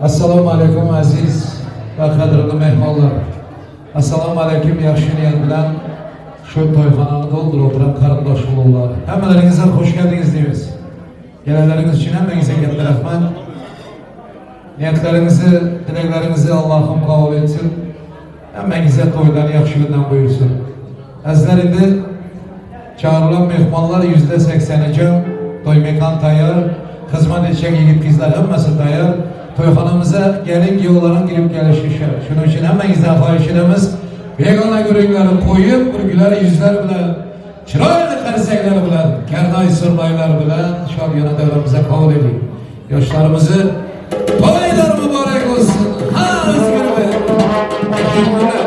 Assalomu alaykum aziz va qadrli mehmonlar. Assalomu alaykum yaxshi niyat bilan shu to'yxonani to'ldirib o'tirgan qarindosh urug'lar. Hammalaringizga xush keldingiz deymiz. Gelenleriniz için hammangizga katta rahmat. Niyatlarınızı, dileklerinizi Allah'ım kabul etsin. Hammangizga to'ylarni yaxshi kundan buyursun. Azizlar endi çağrılan mehmonlar %80'i cam, to'y mekan tayyor, xizmat edecek yigit qizlar hammasi tayyor. To'yxonamizga gelin kuyovların girib kelishi shart. Shuning uchun hammangizdan xohish etamiz. Begona gurunglarni qo'yib, bir güler yüzler bilan, chiroyli qarsaklar bilan, karnay surnaylar bilan shodiyona davramizga qabul eding. Yoshlarimizni to'ylar muborak bo'lsin. Ha, o'zgarib. Teşekkürler.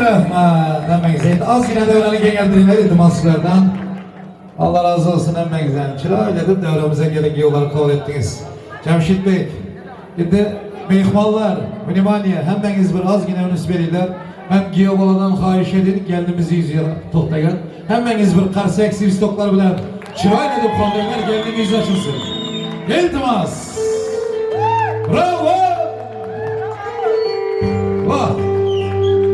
Rahmat hammangizga. Endi ozgina davrani kengaytiringlar iltimos sizlardan. Allah razı olsun hammangizdan. Chiroyli deb davramizga kelin kuyovlar qabul etdingiz. Jamshidbek, endi mehmonlar, внимание, hammangiz bir ozgina unus beringlar. Hem kuyov boladan xohish edin, kelinimizni yuziga to'xtagan. Hammangiz bir qarsak svistoklar bilan chiroyli deb qo'llanglar, kelinning yuzi ochilsin. Iltimos. Bravo! Vah!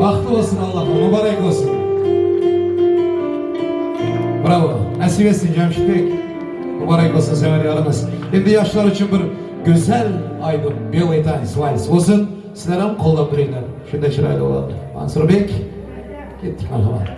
Baxtli olsun Allah'ım, mübarek olsun. Bravo. Nasip etsin Jamshidbek. Mübarek olsun sever yarımız. Endi yoshlar uchun bir go'zal aydın белый танец vals bo'lsin. Sizlar ham qo'llab turinglar. Shunda chiroyli bo'ladi. Mansurbek, ketdik marhamat.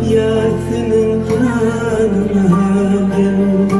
Ýar seniň ýanyňa geldim.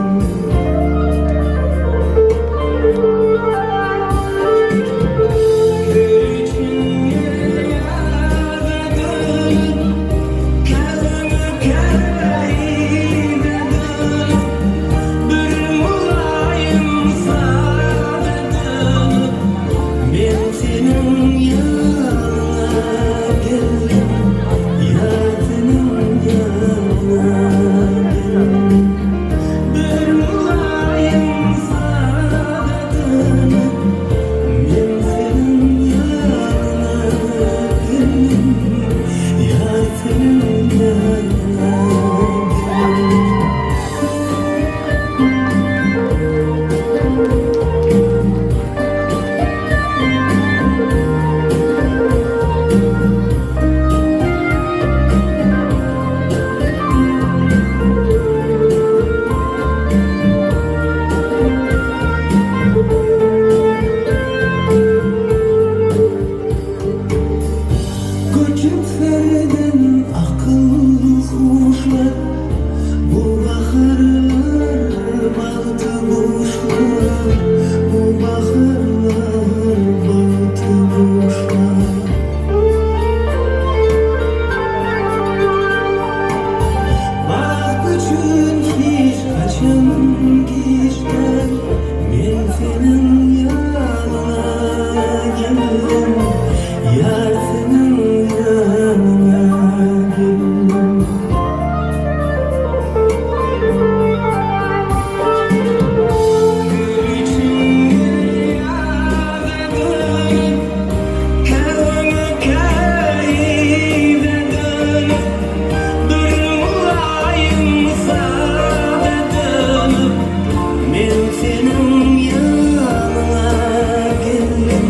Göçüp serden akyl-huşlar, Bu baharlar bagty buşlar, Bu baharlar bagty buşlar. Bagt üçin hiç haçan giç däl, Men seniň ýanyňa geldim, Ýar seniň ýanyňa geldim. Gül içinde ýaza dönüp, Käbäme käýide dönüp, Bir mylaýym sada dönüp, Men seniň ýanyňa geldim,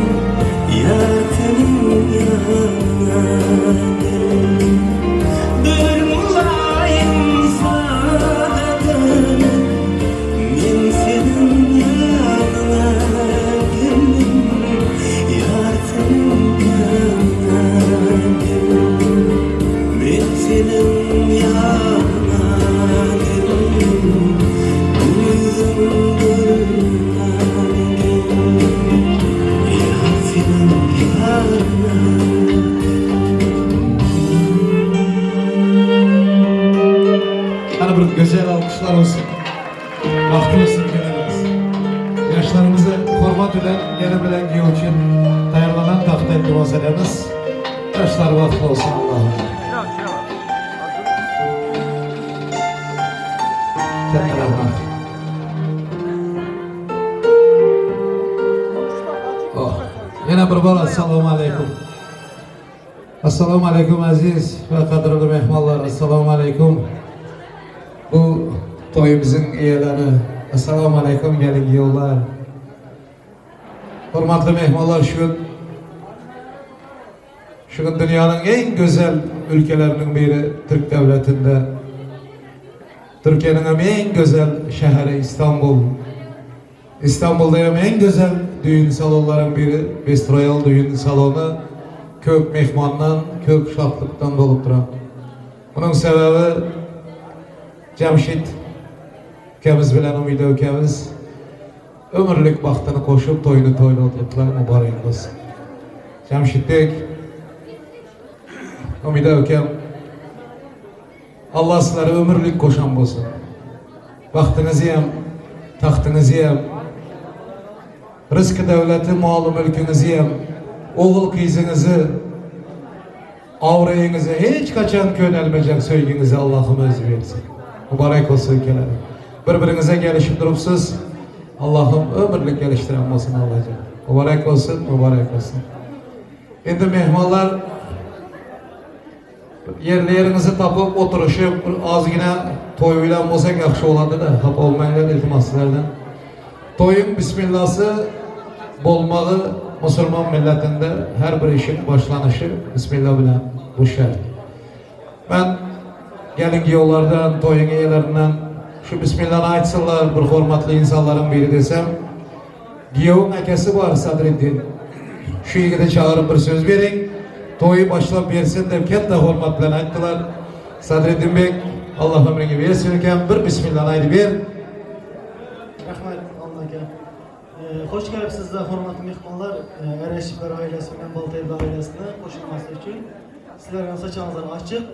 Ýar seniň ýanyňa geldim. Bir mylaýym sada dönüp, Men seniň ýanyňa geldim, Ýar seniň ýanyňa geldim. Men seniň ýanyňa geldim, Güýzüň görmän geldim, Ýar seniň ýanyňa Hany bir gözel alkyşlar bolsun. Bagtly bolsun gelinimiz. Ýaşlarymyzy hormat bilen gelin bilen giýew üçin taýýarlanan tagta iltimas edemiz. Ýaşlar bagtly bolsun Allahym. Katta rahmat. Oh. Ýene bir bar assalomu aleýkum. Assalomu aleýkum aziz we gadyrly mehmanlar. Assalomu aleýkum. Bu toýumyzyň eýeleri. Assalomu aleýkum gelin giýewler. Hormatly mehmanlar şu gün şu gün dünýäniň iň gözel ülkeleriniň biri Türk döwletinde Türkiýäniň hem iň gözel şäheri İstanbul. İstanbulda hem iň gözel düğün salonlaryň biri Best Royal düğün salony köp mehmandan, köp şatlykdan dolup duran. Munuň sebäbi Jemşit ukemiz bilen Umyda ukemiz ömürlik bagtyny goşup toýuny toýladylar mübarek bolsun. Jemşitbek Umyda ukem Allah sizlere ömürlik goşan bolsun. Bagtyňyzy hem, tagtyňyzy hem, rysky döwleti, maly mülküňizi hem, ogul gyzyňyzy, abraýyňyzy hiç haçan könelmejek söýgiňizi Allahym özi bersin. Mübarek bolsun ülkeler. Bir-biriňize gelişip durupsyz. Allahym ömürlik gelişdiren bolsun Allajan. Mübarek bolsun, mübarek bolsun. Indi mehmanlar Ýerli-ýeriňizi tapyp oturyşyp bir azgina toý bilen bolsak ýagşy bolady-da, hapa bolmaýlar iltimas sizlerden. Toýuň bismillasy bolmagy musulman milletinde her bir işiň başlanyşy bismilla bilen bu şert. Men gelin giýewlerden, toýuň eýelerinden şu bismillany aýtsynlar bir hormatly insanlaryň biri desem, Giýewiň äkesi bar Sadreddin. Şu ýigidi çagyryp bir söz beriň, toýy başlap bersin diýip ketde hormat bilen aýtdylar. Sadreddin bek, Allah ömrüňi bersin eken, bir bismillany aýdyp ber. Rahmet Alna aka. Hoş gelipsizler hormatly myhmanlar. Ereşipler ailesi bilen Baltaýewler ailesine goşulmasy üçin. Sizleriň saçagyňyzlar açyk.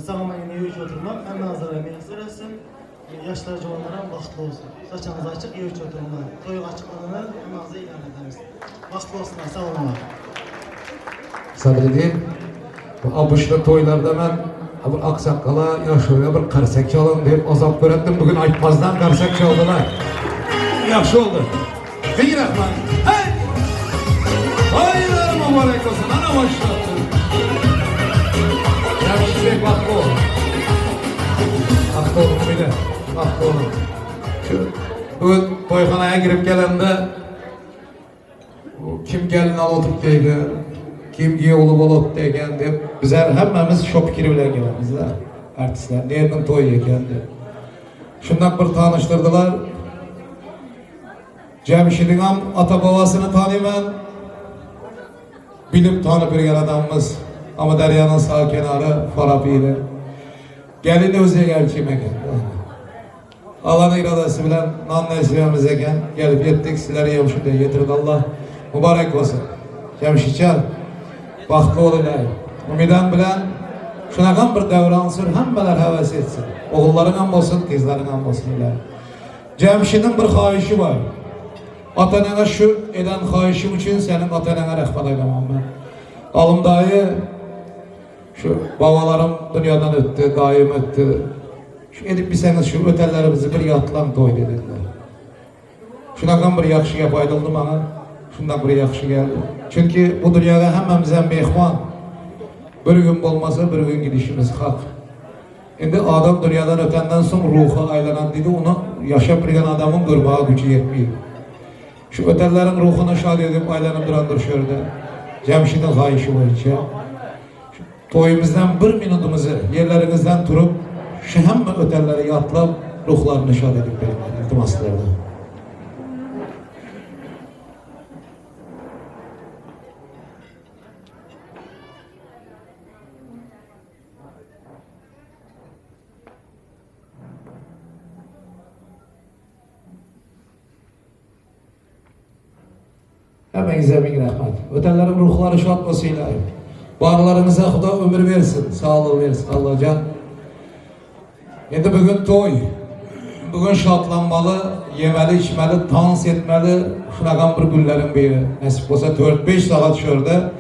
Sag-aman ýene oturmak hemmäňizlere miýesser etsin. Ýaşlar juwanlaram bagtly bolsun. Saçagyňyz açyk ýewçi oturmaň. Toýuň açyklygyny hemmäňize ilan ederiz. Bagtly bolsunlar sag boluňlar. Sadriddin, bu obyçny toýlarda men bir aksakgala, ýaşulyga bir karsek çalyň diýip azap göretdim. Bugün aýtmazdan karsek çaldylar. Ýagşy boldy. Beý rahman. Hey! Toýlar mübarek bolsun. Ana başlatdy. Ýagşy bagtly ol. Bagtly olun bile. Bagtly olun. Şu bugün toýhanaya girip gelende kim gelin alıp oturup ekan, kim giýewli bolup ekan diýip bizler hemmemiz şo pikir bilen gelemiz da. Artistler neriniň toýy ekan diýip. Şundan bir tanyşdyrdylar. Jemşidiňam ata-babasyny tanyman, bilip tanyp ýörgen adamymyz. Amyderýanyň sag kenary Farap ili. Gelin özi gelçim eken. Allanyň iradasy bilen nan nesibemiz eken. Gelip ýetdik, sizleri hem şunday getirdi Allah. Mübarek bolsun. Jemşitjan, bagtly bol ilaý. Umydam bilen şunakam bir döwran sür, hemmeler höwes etsin. Ogullaryňam bolsun, gyzlaryňam bolsun ilaý. Jemşidiň bir haýyşy bar. Ata-eneňe şu eden haýyşyň üçin seniň ata-eneňe rehmet aýdamam men. Alym daýy şu babalarym dünýadan ötdi, daýym ötdi. Şu edip bilseňiz şu ötenlerimizi bir ýatlaň toýda dediler. Şunakam bir ýagşy gep aýdyldy maňa. Şundak bir ýagşy geldi. Çünki bu dünýada hemmemizem mehman. Bir gün bolmasa bir gün gidişimiz hak. Indi adam dünýadan ötenden soň ruhy aýlanan diýdi, ony ýaşap bilgen adamyň görmäge güji ýetmeýär. Şu ötenleriň ruhuny şat edip aýlanyp durandyr şu ýerde. Jemşidiň haýyşy boýunça. Şu toýumyzdan bir minutymyzy ýerleriňizden turup, şu hemme ötenleri ýatlap, ruhlaryny şat edip beriňler, iltimas sizlerden. Hemmäňize müň rahmet. Ötenleriň ruhlary şat bolsun ilaýym. Barlaryňyza Huda ömür bersin, saglyk bersin Allajan. Endi bugün toý. Bugün şatlanmaly, ýemeli, içmeli, tans etmeli. Şunagam bir günleriň biri. Nesip bolsa 4-5 sagat şurada.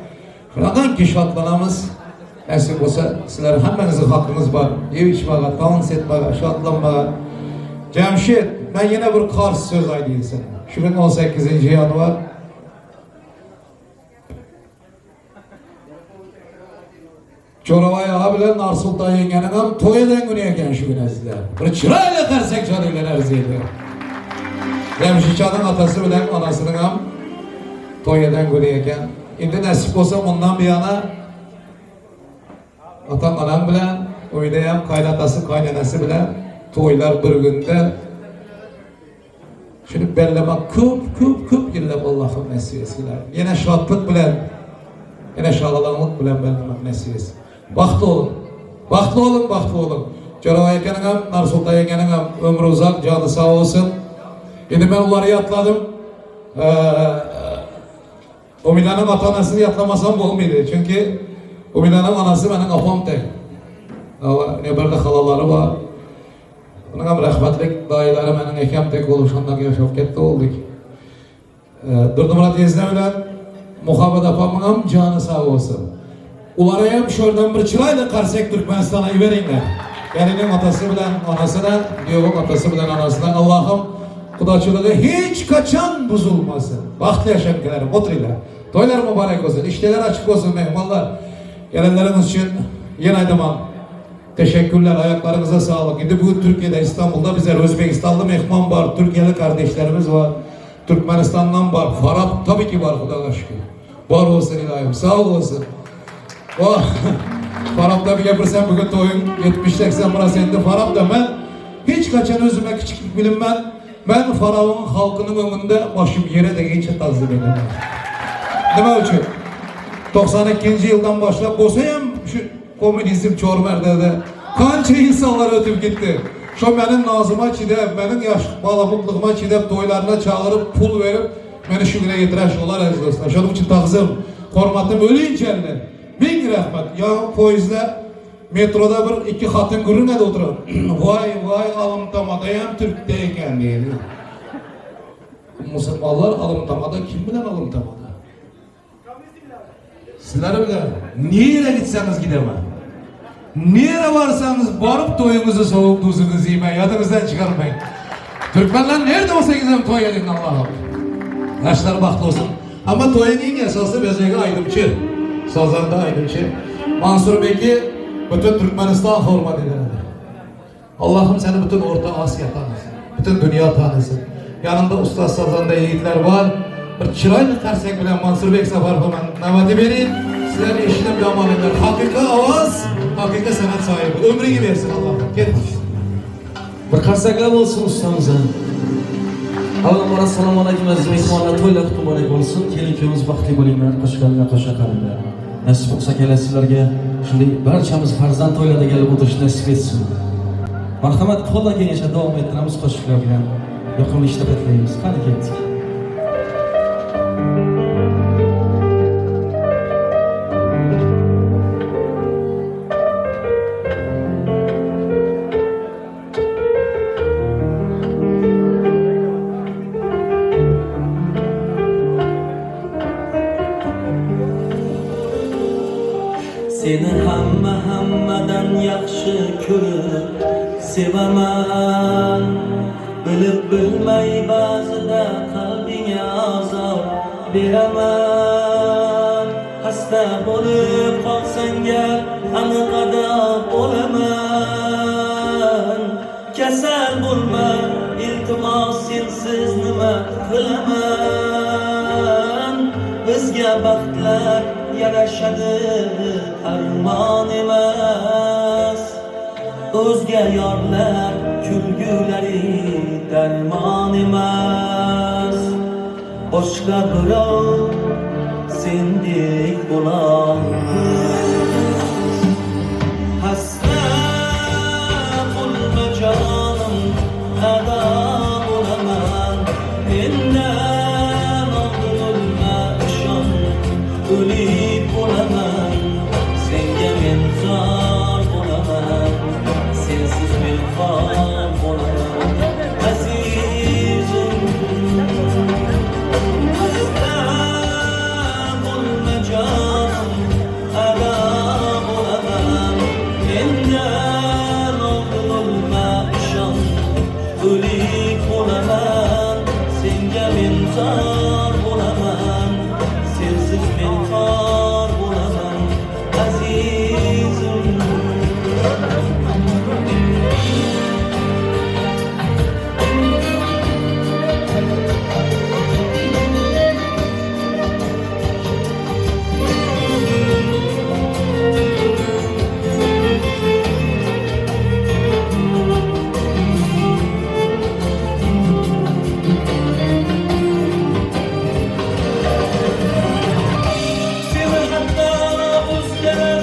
Şunadan ki şatlanamyz. Nesip bolsa sizleriň hemmäňiziň hakyňyz bar. Ýep içmäge, tans etmäge, şatlanmaga. Jemşit, men ýene bir kars söz aýdaýyn sana. Şu gün 18-nji ýanwar. Jorabaý aga bilen Narsultan ýeňňeniňem toý eden güni eken şu gün ezizler. Bir çyraýly garsek çalyňlar arzyly. Jemşitjanyň atasy bilen anasynyňam toý eden güni eken. Indi nesip bolsa mundan buýana atam anam bilen öýdeýem kaýnatasy kaýnenesi bilen toýlar bir günde Şuny bellemek köp köp köp ýyllap Allahym nesip etsin. Ýene şatlyk bilen ýene şagalaňlyk bilen bellemek nesip etsin. Bagtly boluň. Bagtly boluň, bagtly boluň. Jorabaý akanyňam, Narsoltan ýeňňeniňem ömri uzak, jany sag bolsun. Indi men olary ýatladym. Umidanyň ata-enesini ýatlamasam bolmaýdy. Çünki Umidanyň anasy meniň apam teň. Ine birde halalary bar. Onuňam rahmetlik daýylary meniň ekem tek bolup şondan ýaşap ketdi boldy. Durdymyrat ýezne bilen Muhabbet apamyňam jany sag bolsun. Ularaýam şordan bir çyraýly karsek Türkmenistana iberiňler. Geliniň atasy bilen anasyna, giýewiň atasy bilen anasyna Allahym gudaçylygy hiç kaçan buzulmasyn. Bagtly ýaşaňkilerim oturylar. Toýlar mübarek bolsun. Işdeler açyk bolsun mehmanlar. Gelenleriňiz üçin ýene aýdaman. Teşekkürler, aýaklaryňyza saglyk. Indi bu gün Türkiýede, İstanbulda bizler Özbegistanly mehman bar, Türkiýeli kardeşlerimiz bar, Türkmenistandan bar, Farap tabii ki bar Hudaga şükür. Bar bolsun ilaýym, sag bolsun. Oh, Farapda bir gepirsem bugün toýuň 70-80 prosenti Farapda. Men hiç kaçan özüme kiçiklik bilinmän, men Farabyň halkynyň öňünde başym ýere degeýinçe tagzym edemän. Nime üçin? 92-nji ýyldan başlap bolsa hem şu. Komünizm çormerdede. Kança insanlar ötüp gitti. Şo meniň nazyma çidäp, meniň ýaş balabuklygyma çidäp toýlaryna çagyryp, pul berip, meni şu güne getiren şolar äziz dostlar. Şonuň üçin tagzym, hormatym ölinçäli. Miň rahmet. Ýaňy poýezde, metroda bir iki hatyn gürrüň edip oturan. Waý, waý alymtamadaýam türkde eken diýdi. Musulmanlar alymtamada kim bilen alymtamada? Sizler bilen nirä gitseňiz gidemen. Nirä barsaňyz baryp toýuňyzy soğuk duzuňyzy iýmän ýadyňyzdan çykarmaýyn. Türkmenler nirde bolsa gidem toý ediň Allahym. Ýaşlar bagtly bolsun. Amma toýuň iň esasy bezegi aýdymçy. Sazanda aýdymçy. Mansur Beki bütün Türkmenistan hormat eder. Allahym seni bütün Orta Asiýa tanysyn. Bütün dünýä tanysyn. Ýanynda ussat sazanda ýigitler bar. Bir çyraýly karsek bilen Mansurbek Saparowa men nowbaty berýin. Sizler eşidip dam alyňlar. Hakyky owaz, hakyky senat sahibi. Ömrüňi bersin Allahym. Ketdik. Bir karsaklar bolsun ustamyza. Avvalambor assalomu alaykum aziz mehmonlar, to'ylar muborak bo'lsin. Kelin kuyovimiz baxtli bo'linglar, qo'shganlar qo'sha qalinglar. Nasib bo'lsa kelasizlarga shunday barchamiz farzand to'ylarida kelib o'tirish nasib etsin. Marhamat, qo'ldan kelgancha davom ettiramiz qo'shiqlar bilan. Yoqimli ishtirak tilaymiz. Qani ketdik. Seni hamma hammadan yaxshi ko'rib sevaman. Bilib bilmay ba'zida qalbingga azor beraman. Xasta bo'lib qolsang aniq ado bo'laman. Kasal bo'lma, iltimos sensiz nima qilaman? Bizga baxtlar yarashadi, armon emas. O'zga yorlar kulgulari darmon emas. Boshqa birov sendek bo'lolmas. Xasta bo'lma jonim, ado bo'laman. Mendan oldin o'lma, ishon, o'lik bo'laman. Senga men zor bo'laman, sensiz men xor bo'laman. Azizim, xasta bo'lma jonim, ado bo'laman. Mendan oldin o'lma, ishon, o'lik bo'laman. Senga men zor bo'laman, sensiz men xor bo'laman. Azizim. Seni hatto o'zgalar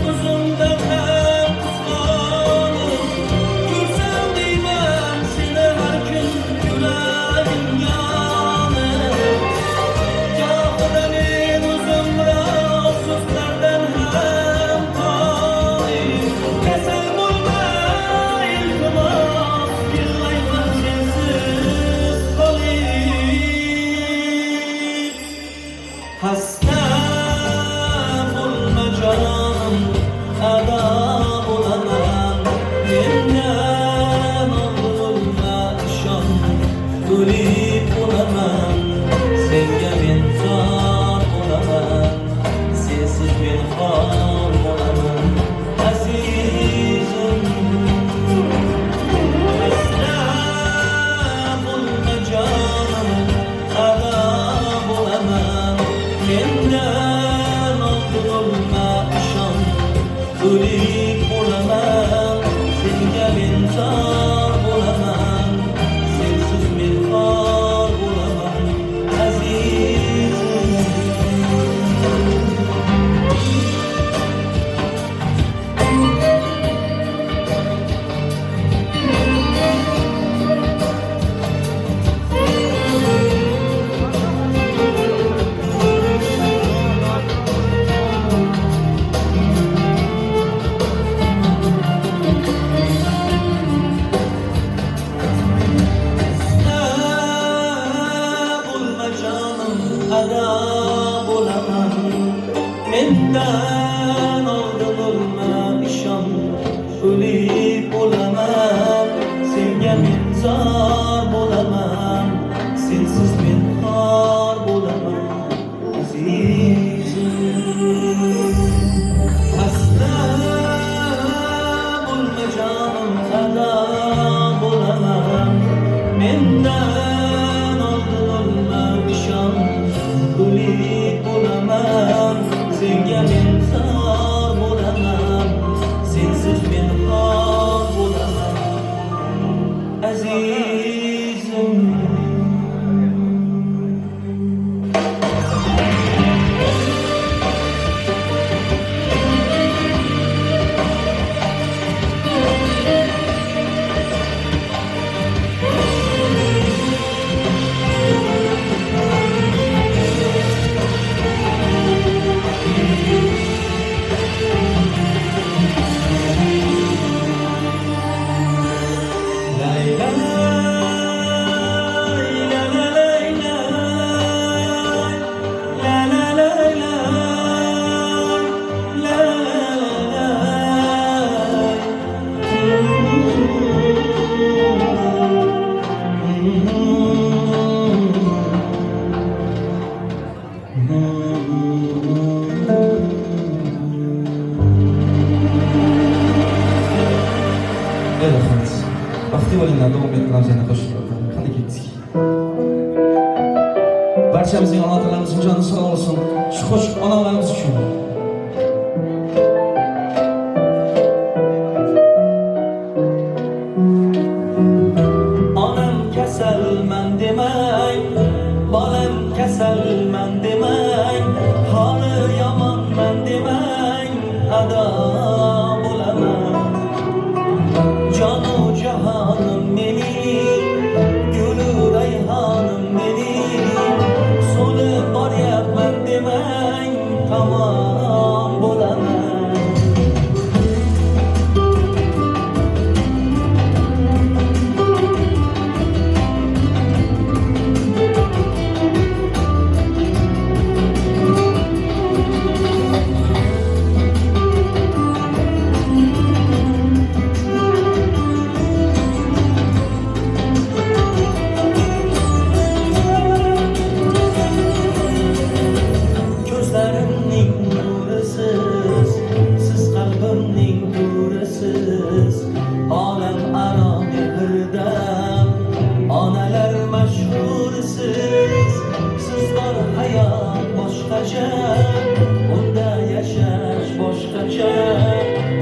o'zimdan ham qizg'onib Ko'rsam deyman seni har kun yuragim yonib. Gohida men o'zim biroq so'zlardan ham tolib. Kasal bo'lma, iltimos, yig'layman sensiz qolib. Xasta bo'lma jonim, ado bo'laman. Mendan oldin o'lma, ishon, o'lik bo'laman. Senga men zor bo'laman, sensiz men xor bo'laman. Azizim, xasta bo'lma jonim, ado bo'laman. Mendan oldin o'lma, ishon, o'lik bo'laman. Senga men zor bo'laman, sensiz men xor bo'laman. Azizim. zor bo'laman, Sensiz men xor bo'laman, azizim. Xasta bo'lma jonim, ado bo'laman. Mendan oldin o'lma, ishon, o'lik bo'laman. Senga men zor bo'laman, Sensiz men xor bo'laman, azizim. Lay lay la la lay lay la la lay lay la la lay. Ey rahmat. Baxtli bo'linglar, davom ettiramiz yana qo'shiqlarda. Qani ketdik. Barchamizning ona otalarimizning joni sog' bo'lsin. Shu qo'shiq onalarimiz uchun. Onam kasalman demang, bolam kasalman demang, holi yomonman demang, ado bo'laman. Jonu jahonim mening, gulu rayhonim mening, so'lib boryapman demang, tamom bo'laman. Ko'zlarimning nurisiz, siz qalbimning to'risiz. Olam aro mehrda onalar mashhursiz. Siz bor hayot boshqacha, unda yashash boshqacha.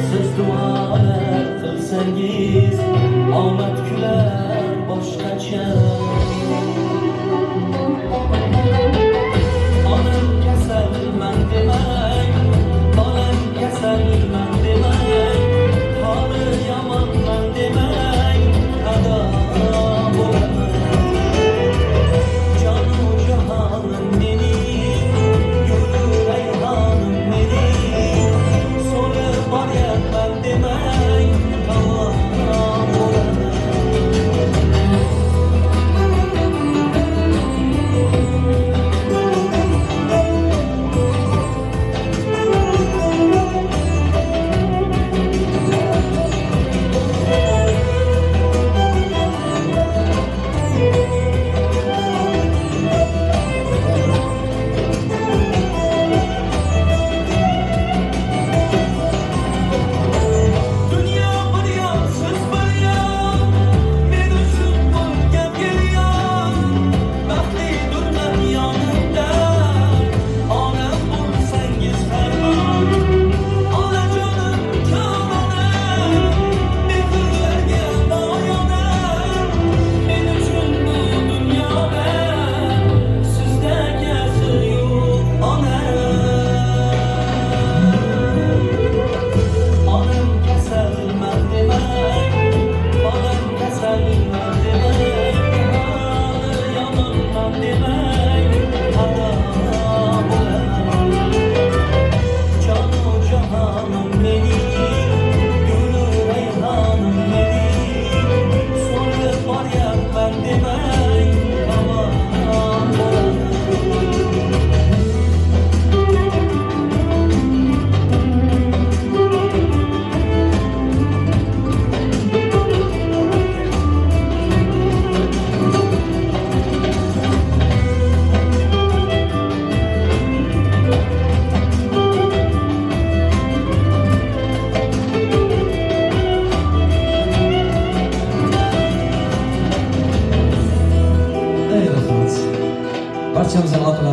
Siz duolar qilsangiz, omad kular boshqacha. Onam kasalman demang, bolam kasalman demang, holi yomonman demang, ado bo'laman. Jonu jahonim mening, gulu rayhonim mening, so'lib boryapman demang, tamom bo'laman.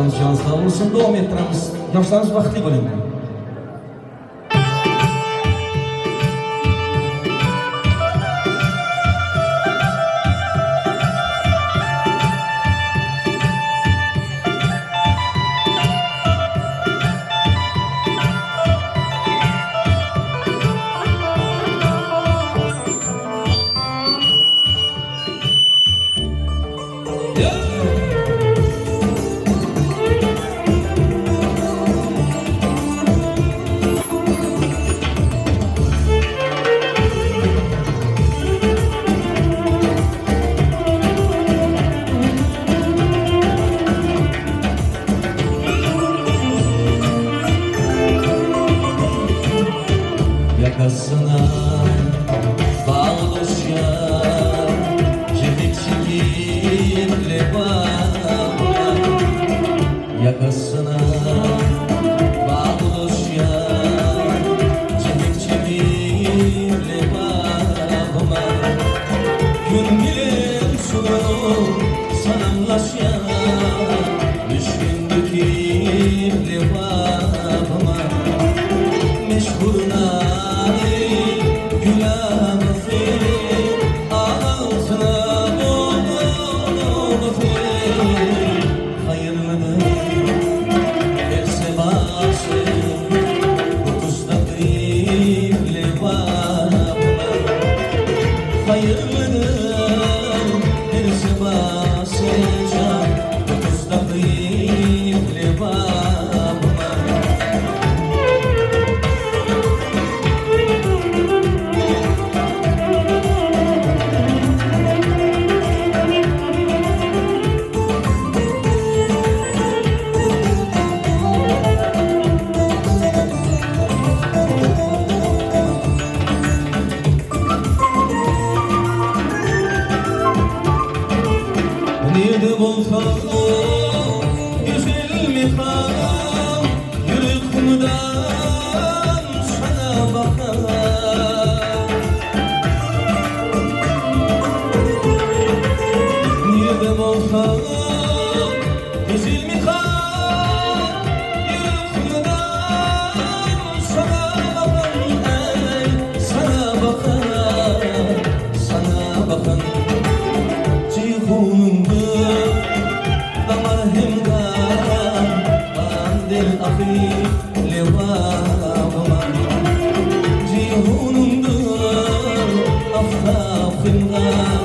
Ustalarymyz jany sag bolsun. Dowam etdiremiz. Ýaşlaryňyz bagtly bolinglar. Yakasına bağlışan Çekik çekikli bağlar Yakasına bağlışan Çekik çekikli bağlar Gün bilen sulu sanamlaşan Düşkündeki bağlar Meşhur nari gülamı Altına bolu Hayırlıdır gelse başı Otuzda kıyımlı var Hayırlıdır gelse başı can Otuzda kıyımlı var Nerede bulsam güzel mihran Yürütmeden sana bakar Nerede bulsam güzel mihran Yürütmeden sana bakan ey Sana bakan, sana bakan Cihunumdur damar hemdan Kandil ahi levağıma Cihunumdur aftaf hemdan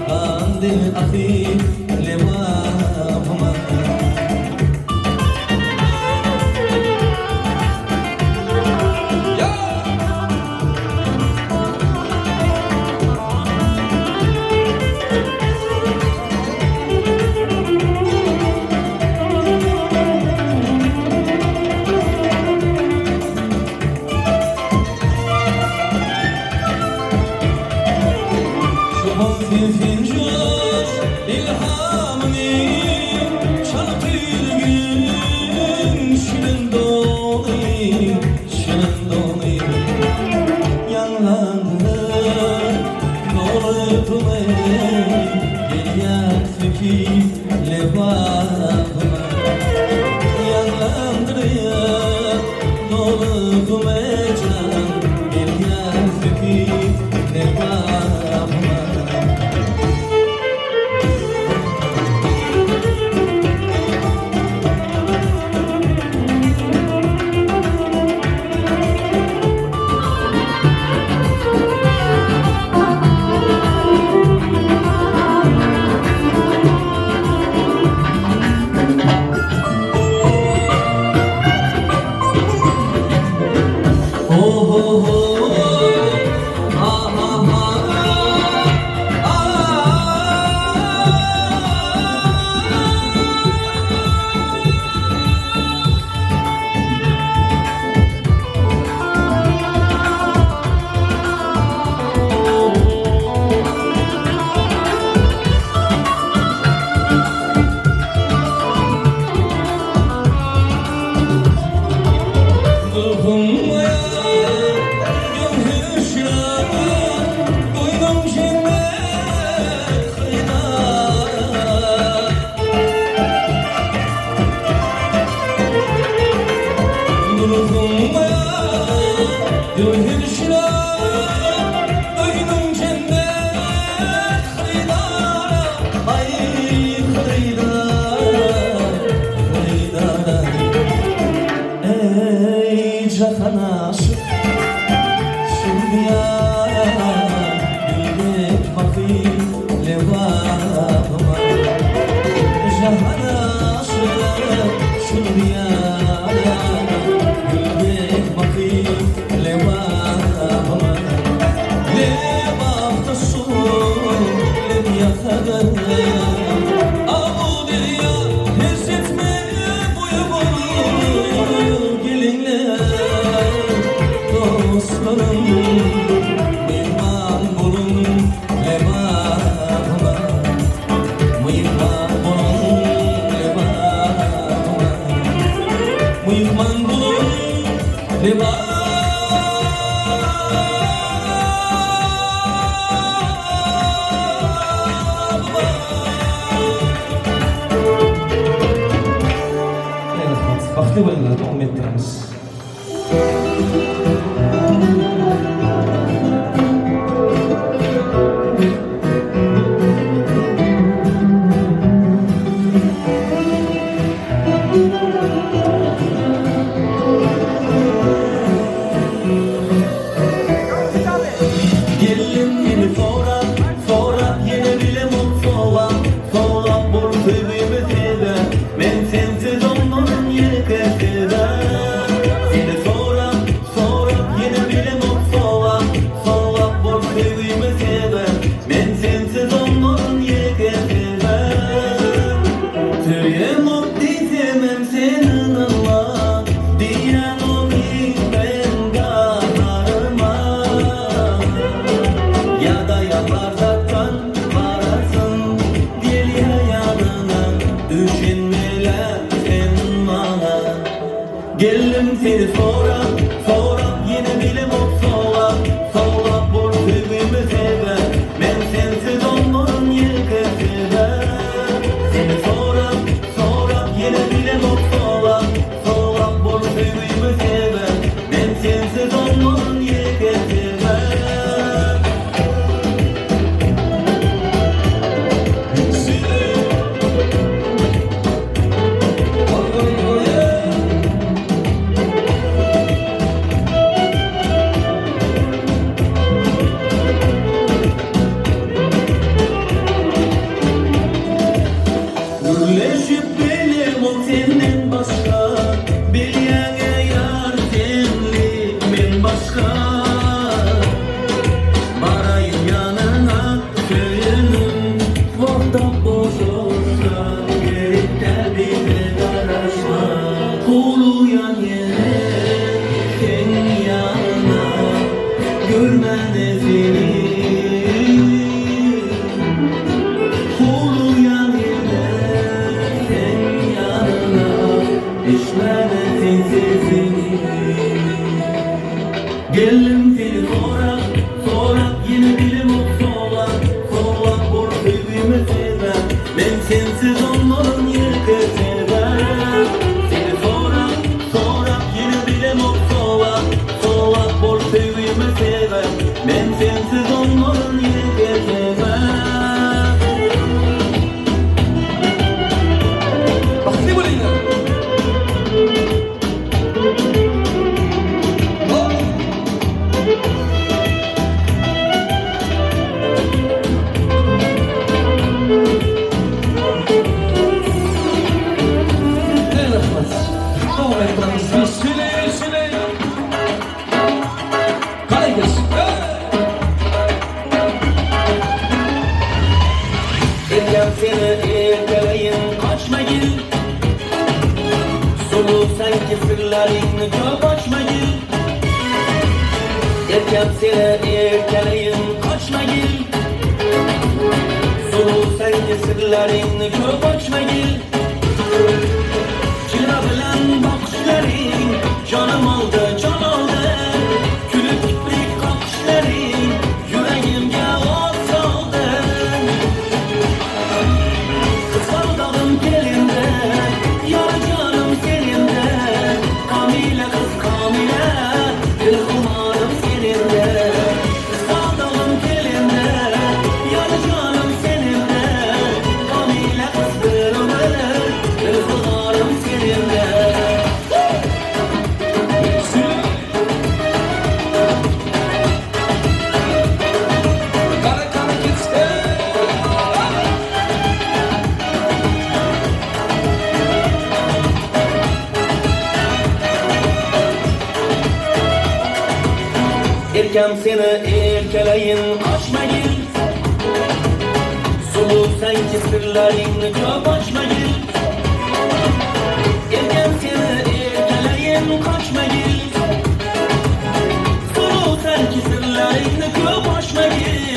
Kandil ahi levağıma Şuhun fincan ilhamını Çarpır gün şirin dolu Şirin dolu Yanlandı dolu tümey Gel ki levahıma Yanlandırıyor dolu tümey Gel ki levahıma. seni Howlugýan ýene seň ýanyňa Eştmäne sen sesini Geldim seni sorap, sorap Ýene bilemok solap, solap Bor söýgime sebäp Men sensiz olmaryn ýeke sebäp Seni sorap, sorap Ýene bilemok solap, solap Bor söýgime sebäp Men sensiz olmaryn ýeke sebäp. Bagtly bolinglar. Hop. Ey rahmat. Davom ettiramiz. Sule, sule. Qaraymiz. Erkem seni erkeleyin kaçmagil Solu sanki sırlarını köp açmagil Erkem seni erkeleyin kaçmagil Solu sanki sırlarını köp açmagil Çıra bilen bakışların Canım aldı, can aldı Külüp kiprik kakışların Yüreğimge ot saldı Kız gelinde, yar canım seninle Kamile kız kamile, dil kumarım seninle Kız gelinde, yar canım seninle Kamile kız bir ömür, dil kumarım seninle Qara qara ketsin. Erkem seni erkeleyin kaçmagil Sulu sanki sırlarını köp açmagil Erkem seni erkeleyin kaçmagil Sulu sanki sırlarını köp açmagil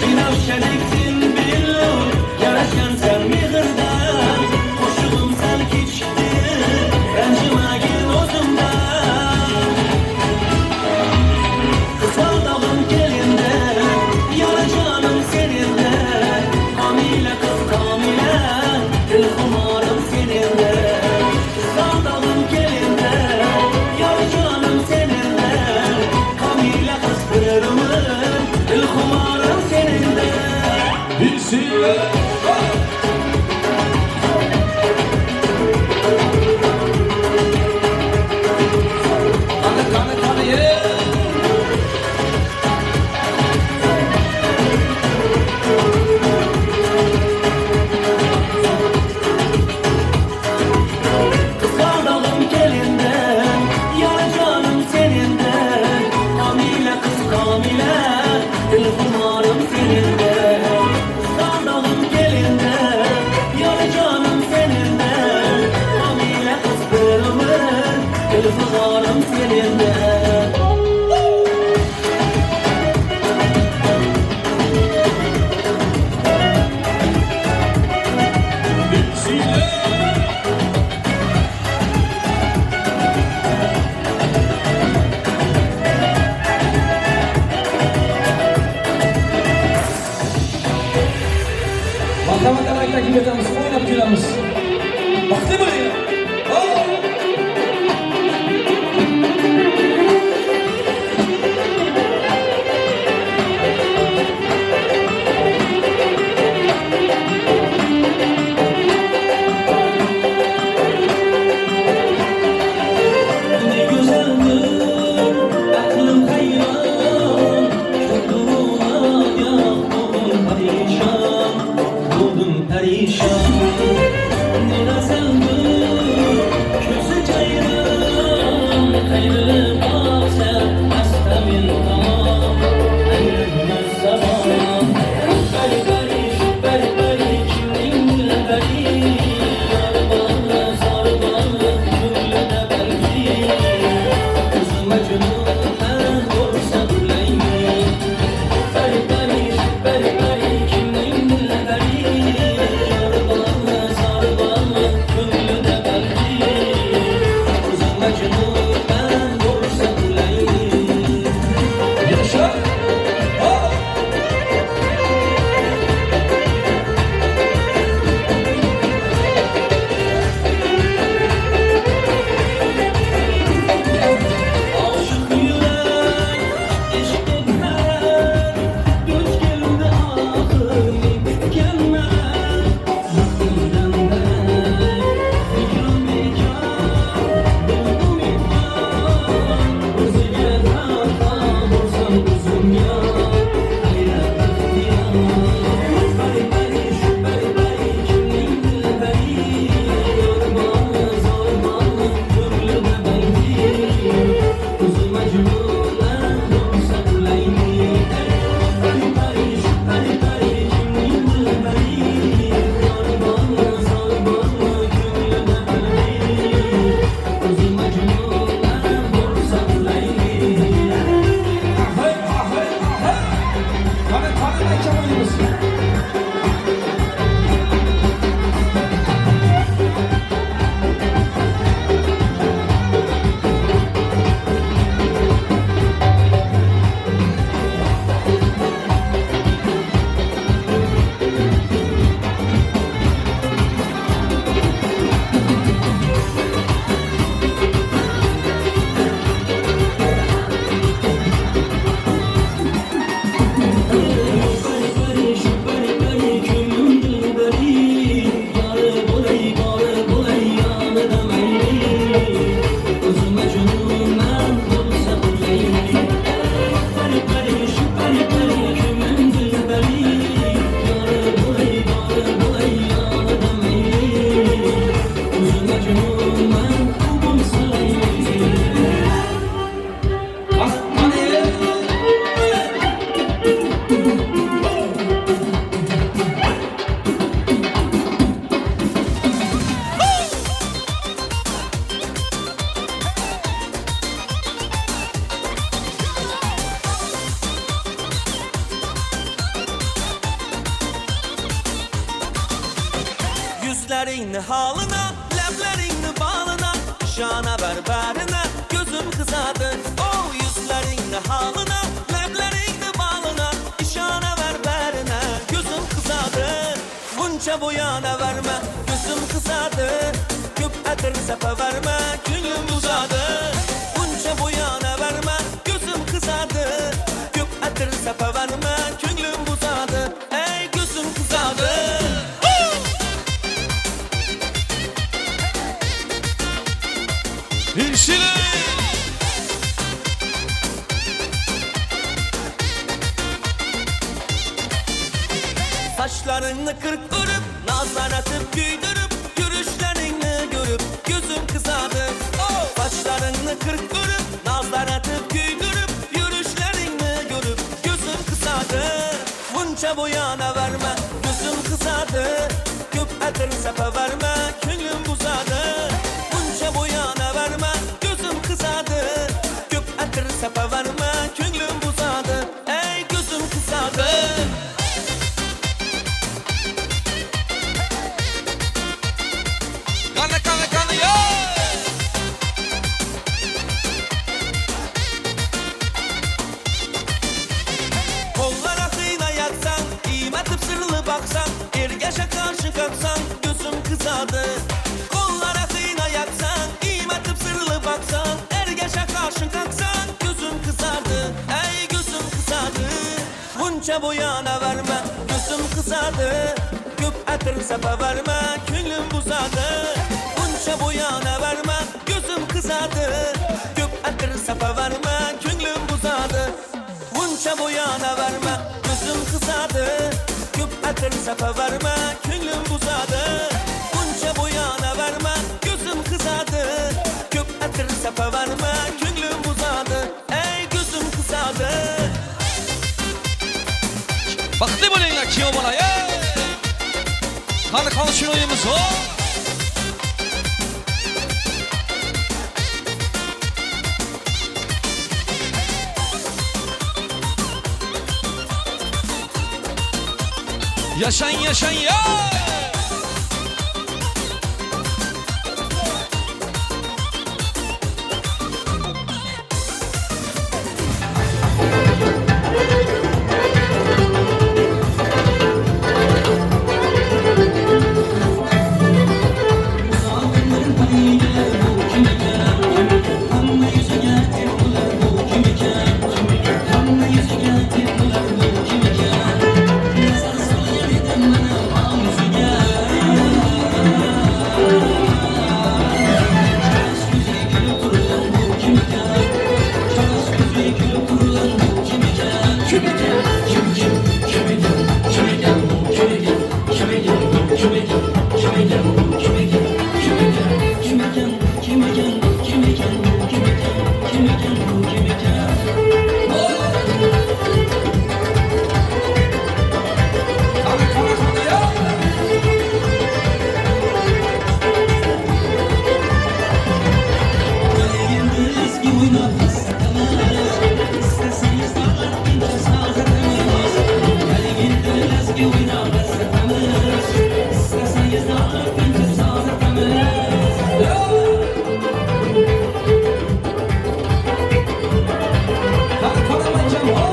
Binafşeliksin billur Yaraşan sen mihirden Koşuğum sen keçti Rencimegin özümden Kız gelinde, yar canım seninle Kamile kız kamile, dil kumarım seninle Kız gelinde, yar canım seninle Kamile kız bir ömür, dil kumarım seninle Bilsinlar. Qani, qani, qani, ye. Kız gelinde, yar canım seninle Kamile kız kamile, dil kumarım seninle Kız gelinde, yar canım seninle Kamile kız bir ömür, dil kumarım seninle Bilsinlar. Marhamat taklif etamiz, o'ynab kelamiz. Baxtli bo'linglar. Hop. Ne güzeldir aklım hayran Çokluğuna oldum perişan Oldum perişan Ne güzeldir. Yüzleriňni halyna, lebleriňni balyna, Yşana ber bärine, gözüm gyzady. Oh, ýüzleriňni halyna, lebleriňni balyna, Yşana ber bärine, gözüm gyzady. Munça boýana berme, gözüm gyzady. Köp atyr sapa berme, köňlüm buzady. Munça boýana berme, gözüm gyzady. Köp atyr sapa berme, köňlüm buzady. Eý, gözüm gyzady. Hemşire! Saçlaryňny kyrk örüp, nazlar atyp güýdürip, Ýürüşleriňni görüp, gözüm gyzady. Saçlaryňny kyrk örüp, nazlar atyp güýdürip, Ýürüşleriňni görüp, gözüm gyzady. Munça boýana berme, gözüm gyzady. Köp atyr sapa berme, köňlüm buzady. Munça boýana berme, gözüm gyzady. Köp atyr sapa berme, köňlüm buzady. Eý, gözüm gyzady. Kana kana kana yo! Kollara kıyna yaksan, iğme sırlı baksan, Ergeşe karşı kalksan, gözüm kızadı. Kollara kıyna yaksan, iğme sırlı baksan, Ergeşe karşı kalksan, gözüm kızardı. Ey gözüm kızardı. Bunca boyana verme, gözüm kızardı. Köp atyr sapa verme, köňlüm buzadı. Bunca boyana verme, gözüm kızardı. Köp atyr sapa verme, köňlüm buzadı. Bunça boyana verme, gözüm kızadı. Köp atyr sapa verme, köňlüm buzadı. Bunça boyana verme, gözüm kızadı. Köp atyr sapa verme, köňlüm buzadı. Ey gözüm kızadı. Baxtli bo'linglar kuyov bola. Ey! Qani qani shuni o'yinimiz, ho! Yashang, yashang, ya! Qani qani qani ya! Qani qani manjam, ho!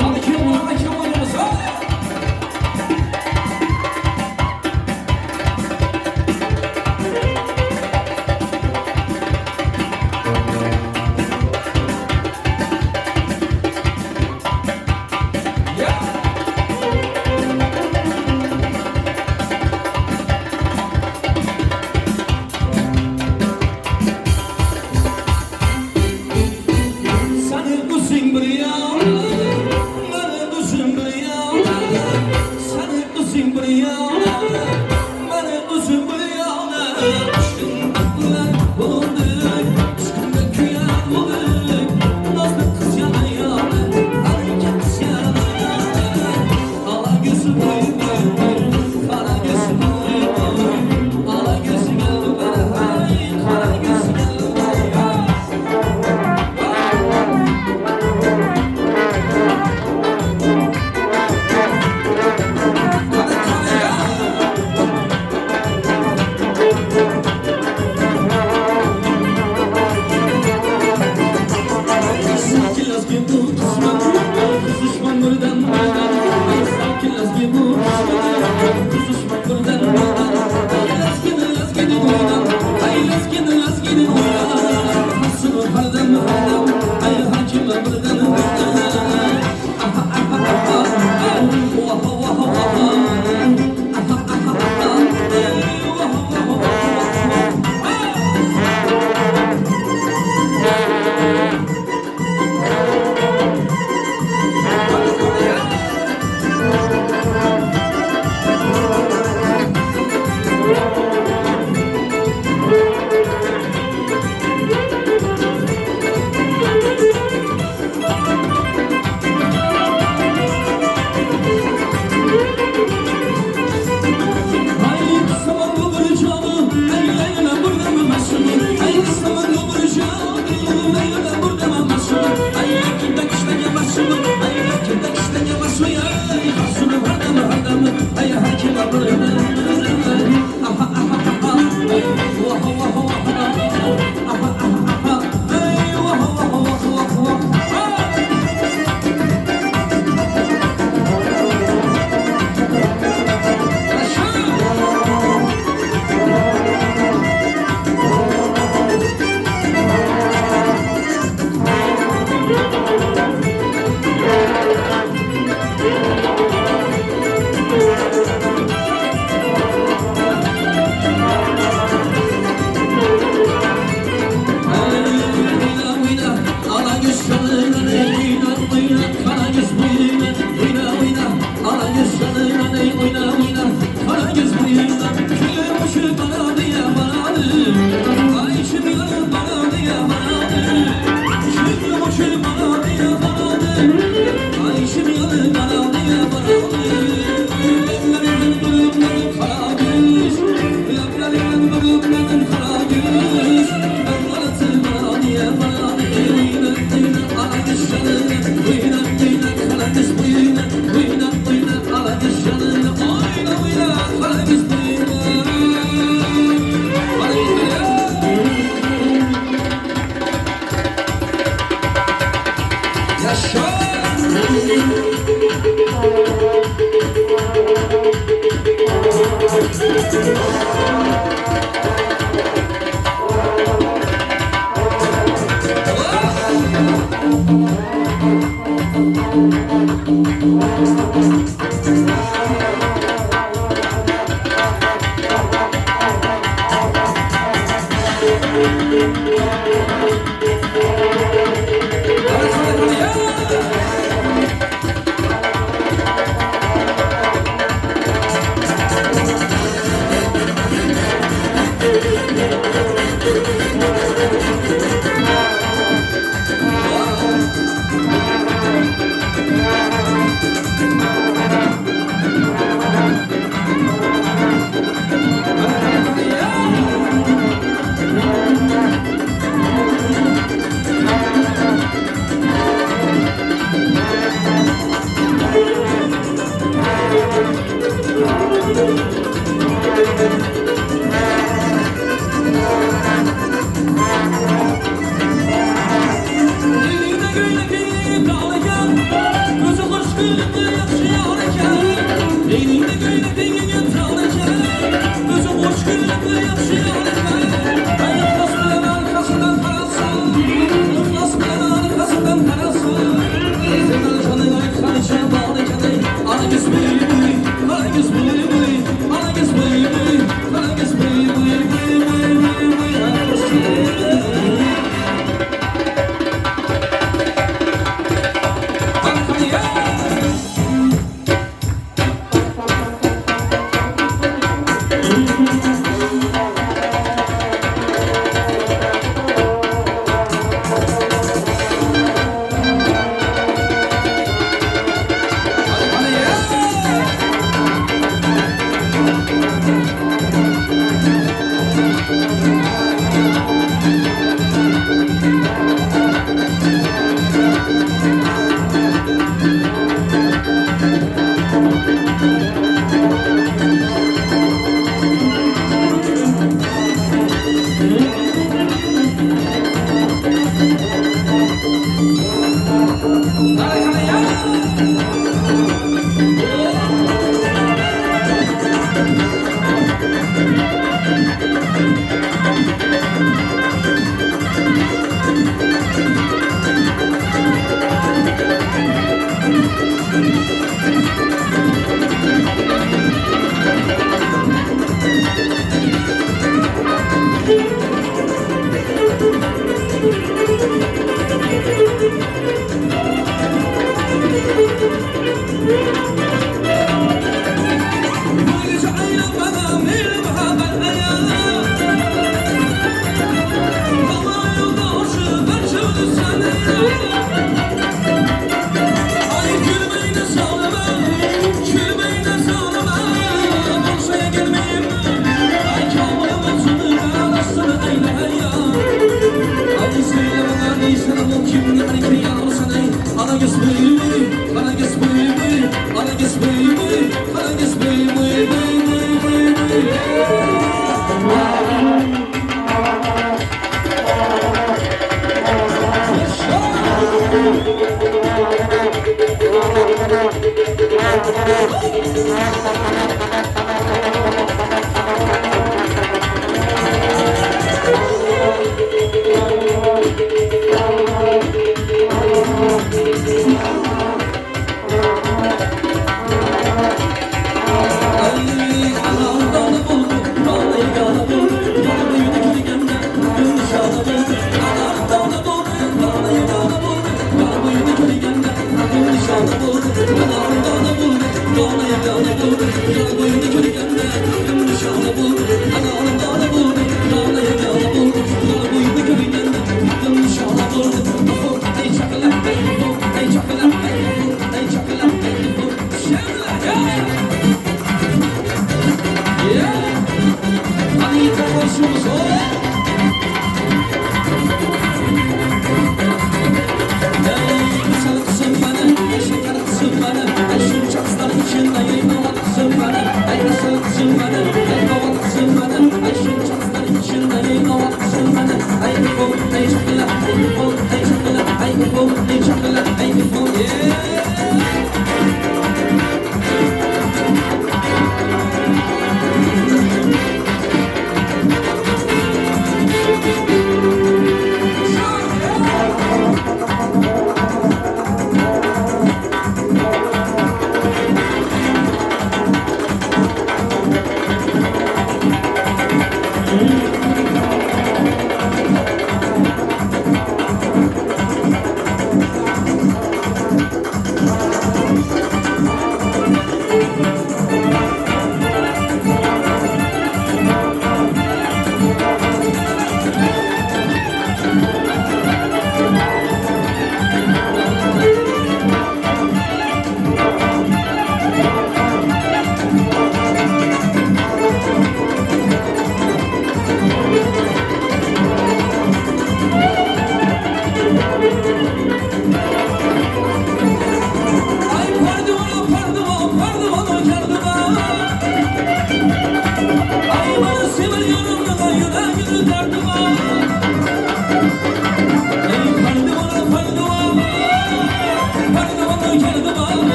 Qani kuyov bola, qani kuyov o'ynaymiz, ho! Ya! Ýaşa!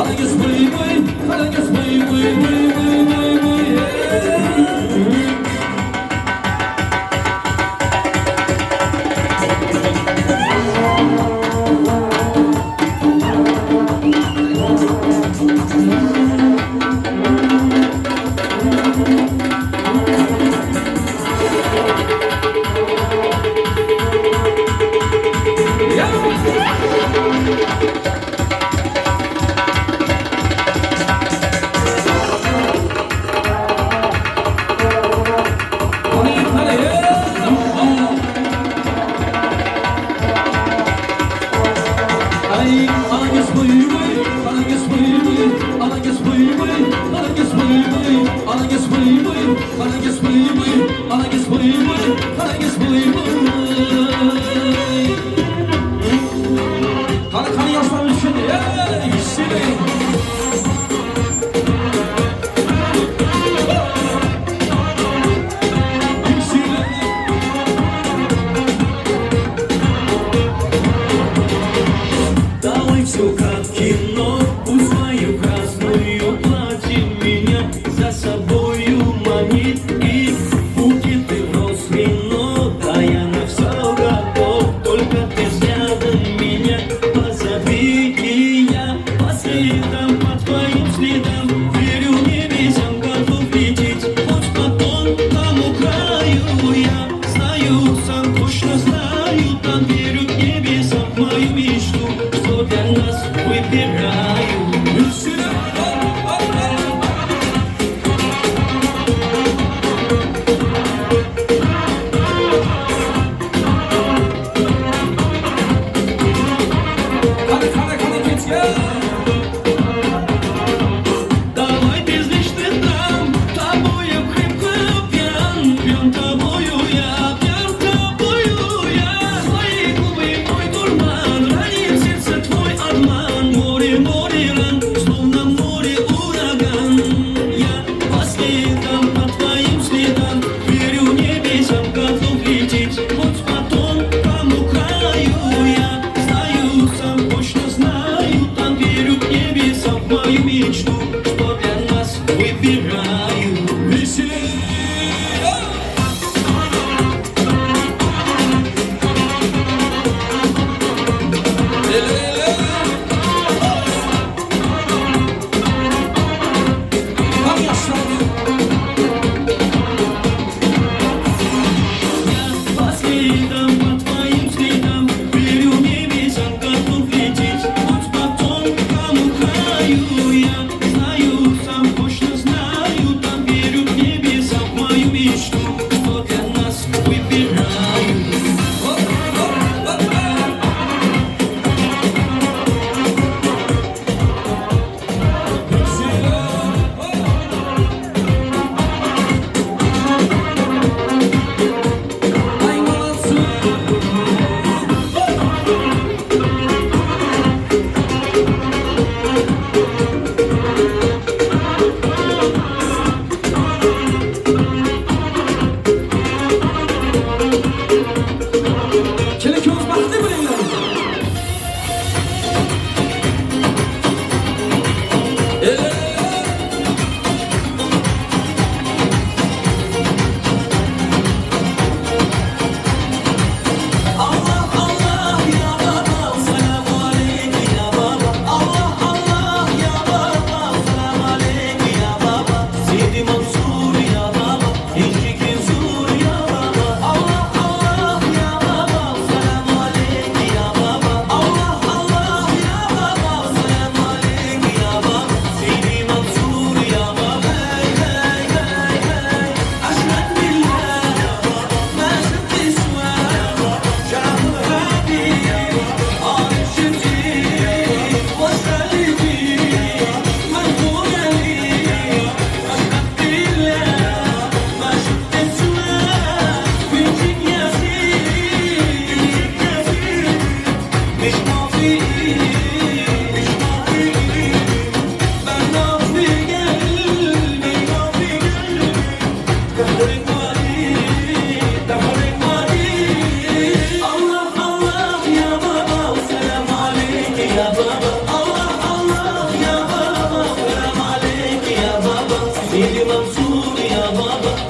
Alages buý buý, alages buý buý buý buý buý buý. Hany, hany, Ay, alages buý buý, alages buý buý, alages buý buý, alages buý buý, alages buý buý, alages buý buý, alages buý buý, alages buý buý. Hany, hany ýaşlar üçin, ey, şirin. Şirin. Давай все как кино, пусть свою красную платье меня за собою манит и букеты роз вино, да я на все готов, только ты взглядом меня позови, и я по следам, по твоим следам, верю небесам, готов лететь, хоть по тонкому краю я знаю, сам точно знаю, там верю небесам в мою мечту, что для нас выбираю. Hany, hany, hany, keçgel. Давай без лишних драм, тобою крепко пьян, пьян тобою я, пьян тобою я. Твои губы мой дурман, ранит сердце твой обман. Море, море ран, словно море ураган. Я по следам, по твоим следам, верю небесам, готов лететь, хоть по тонкому краю я знаю, сам точно знаю, там верю к небесам в мою мечту, что для нас выбираю. Веселей. Ele, ele.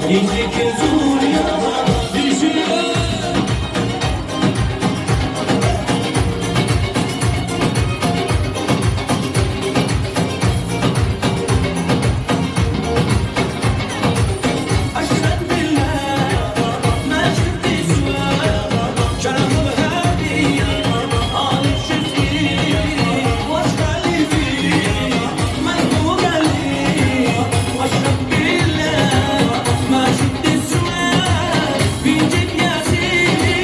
Gijeki zur ya baba. أشهد بالله ما شفت سواه شرف الهادي آل الشفيع واشغل فيه من هو قليل واشهد بالله ما شفت سواه بيجيك يا سيدي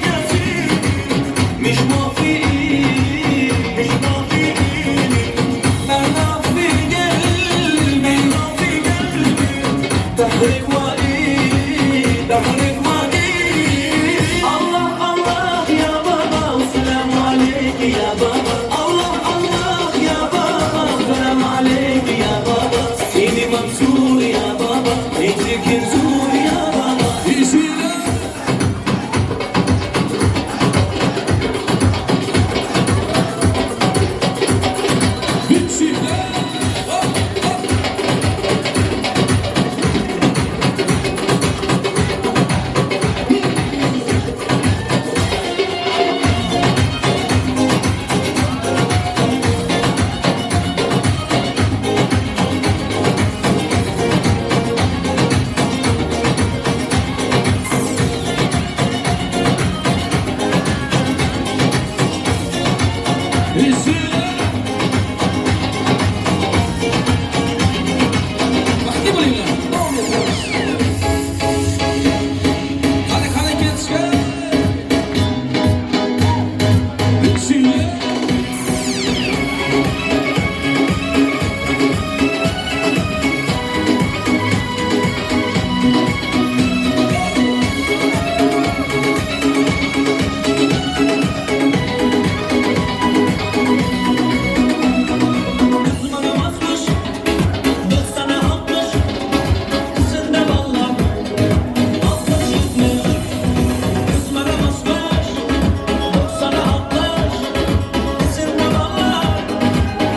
يا سيدي مش موافقين مش موافقين أنا في قلبي في قلبي تحرك وإيد تحرك وإيد الله الله يا بابا والسلام عليك يا بابا الله الله يا بابا والسلام عليك يا بابا سيدي منصور يا بابا يجيك نزور يا بابا Baxtli bo'linglar. Davom ettiramiz. Qani qani ketishga. Kızmana basmış, 90'a 60, sende valla 60 70. Kızmana basmış, 90'a 60, sende valla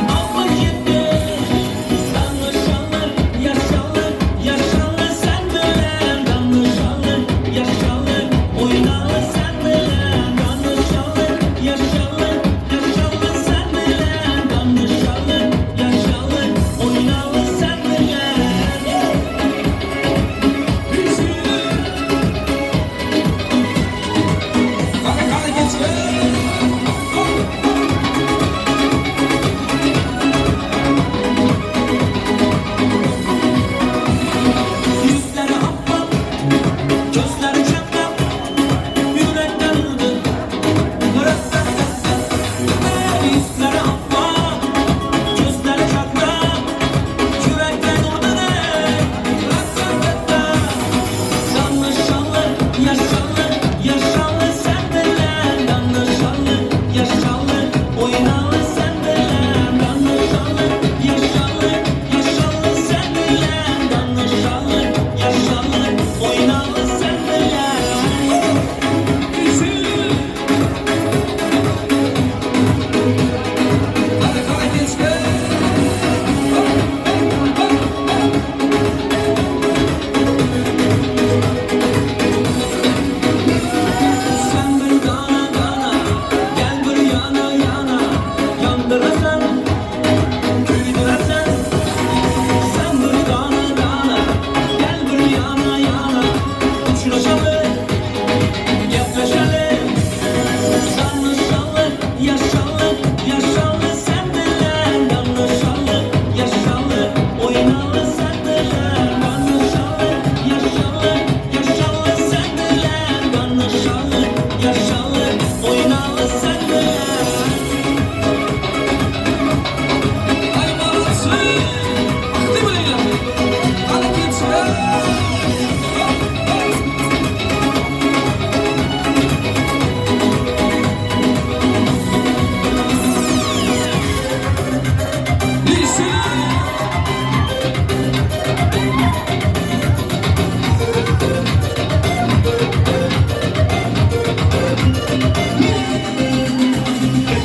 60 70. Danışanlar, yaşanlar, yaşanlar sen bilen. Danışanlar, yaşanlar, oynanlar sen bilen. Danışanlar, yaşanlar, yaşanlar sen bilen. Danışanlar, yaşanlar, oynanlar sen bilen. Qani qani ketishga. Yüzleri ahbap, gözleri çatlak, yürekten vurdu. Yüzleri ahbap, gözleri çatlak, yürekten vurdu. Danışanlı, yaşanlı, yaşanlı sen bilen. Danışanlı, yaşanlı, oynalı sen bilen. Danışanlı, yaşanlı, yaşanlı sen bilen. Danışanlı, yaşanlı, oynalı sen bilen. Qani qani ketishga. Sen bir dana dana, gel bir yana yana, yandırasan, küydüresen. Sen bir dana dana, gel bir yana yana, uçlaşalım, gepleşelim. Danışalım, yaşalım, yaşalım sen bilen. Danışalım, yaşalım, oynalı sen bilen. Danışalım, yaşalım, yaşalım sen bilen. Danışalım, yaşalım, oynalı sen bilen. Ay molodцы! Baxtli bo'linglar. Qani ketishga.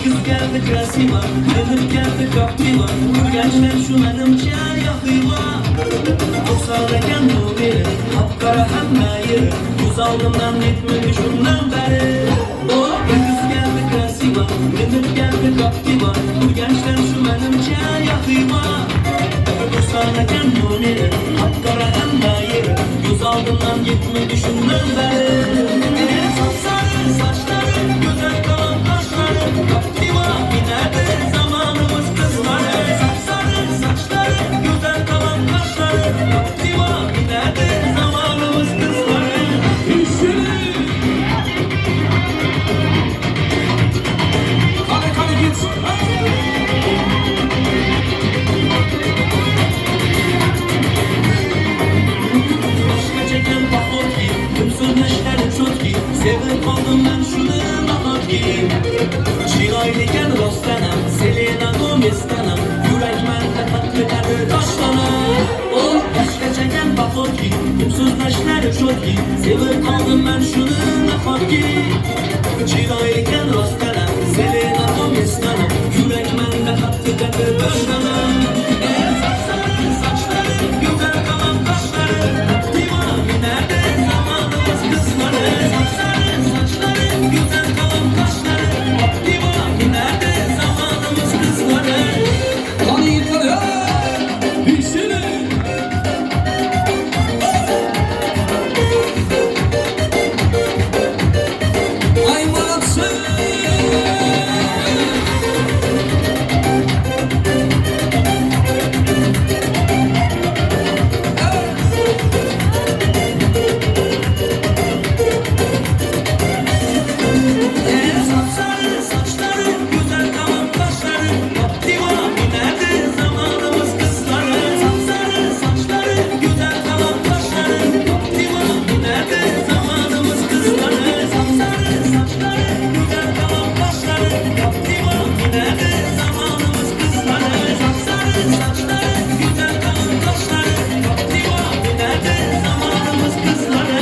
Kız geldi krasima, Minib geldi Captiva Ürgençden şu menimce yakıma. Tursan ekan nomeri Qap-qara hamma yeri Ko'z oldimdan ketmadi shundan beri. Oh, bir qiz keldi красиво, Minib keldi Captiva. Urganchdan shu menimcha Yaxiva. Tursan ekan nomeri Qap-qara hamma yeri Ko'z oldimdan ketmadi shundan beri. Sapsarı saçları, Güzel kalan kaşları, Captiva binerdi zamanımız kızları. Sapsarı saçları, Güzel kalan kaşları, Captiva binerdi zamanımız kızları. Qani, qani ketsin. Boshqacha ekan походки, So'zlashlari чётки, Sevib qoldim man shuni nahotki. Chiroyli ekan rostdan ham, Selena Gomezdan ham, Yurak manda tatliqadi toshdan. O boshqacha ekan походки, So'zlashlari чётки, Sevib qoldim man shuni nahotki. Chiroyli ekan rostdan ham, Selena Gomezdan ham, Yurak manda tatliqadi toshdan. Sapsarı saçları, Güzel kalan kaşları, Captiva binerdi zamanımız kızları. Sapsarı saçları, Güzel kalan kaşları, Captiva binerdi zamanımız kızları. Qani yigitlar, hey! Yükselin. Ay молодцы! Sapsarı saçları, güzel kalan kaşları, Captiva binerdi zamanımız kızları. Sapsarı saçları, güzel kalan kaşları, Captiva binerdi zamanımız kızları. Sapsarı saçları, güzel kalan kaşları, Captiva binerdi zamanımız kızları. Sapsarı saçları, güzel kalan kaşları, Captiva binerdi zamanımız kızları.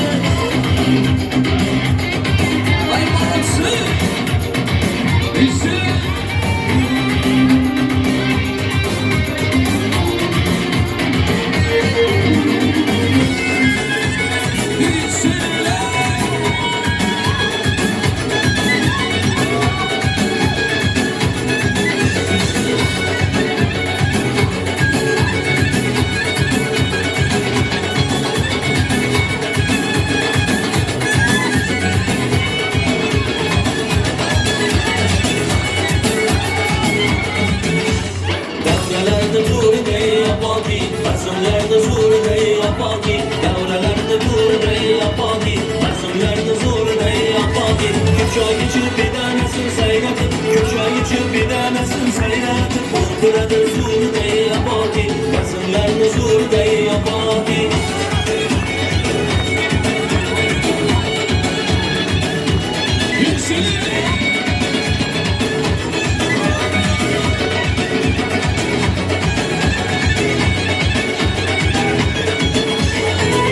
Ay молодцы! Yükselin. Yükselin. Davralarda to'rday oppoqi, Bazmlarda zo'rday oppoqi, Davralarda to'rday oppoqi, Bazmlarda zo'rday oppoqi. Ko'p ichib bedanasin sayratib, Ko'p ichib bedanasin sayratib, O'tiradi zo'rday oppoqi, Bazmlarda zo'rday oppoqi. Yükselin.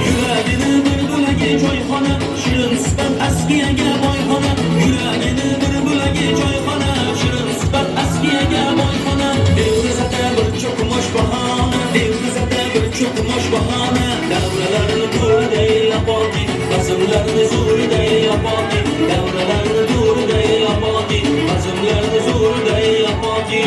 Yuragini bir bo'lagi choyxona, Shirin sifat askiyaga boyxona. Yuragini bir bo'lagi choyxona, Shirin sifat askiyaga boyxona. Devrizada bir cho'kmosh bahona, Devrizada bir cho'kmosh bahona. Davralarni to'rday oppoqi, Bazmlarni zo'rday oppoqi, Davralarni to'rday oppoqi, Bazmlarni zo'rday oppoqi.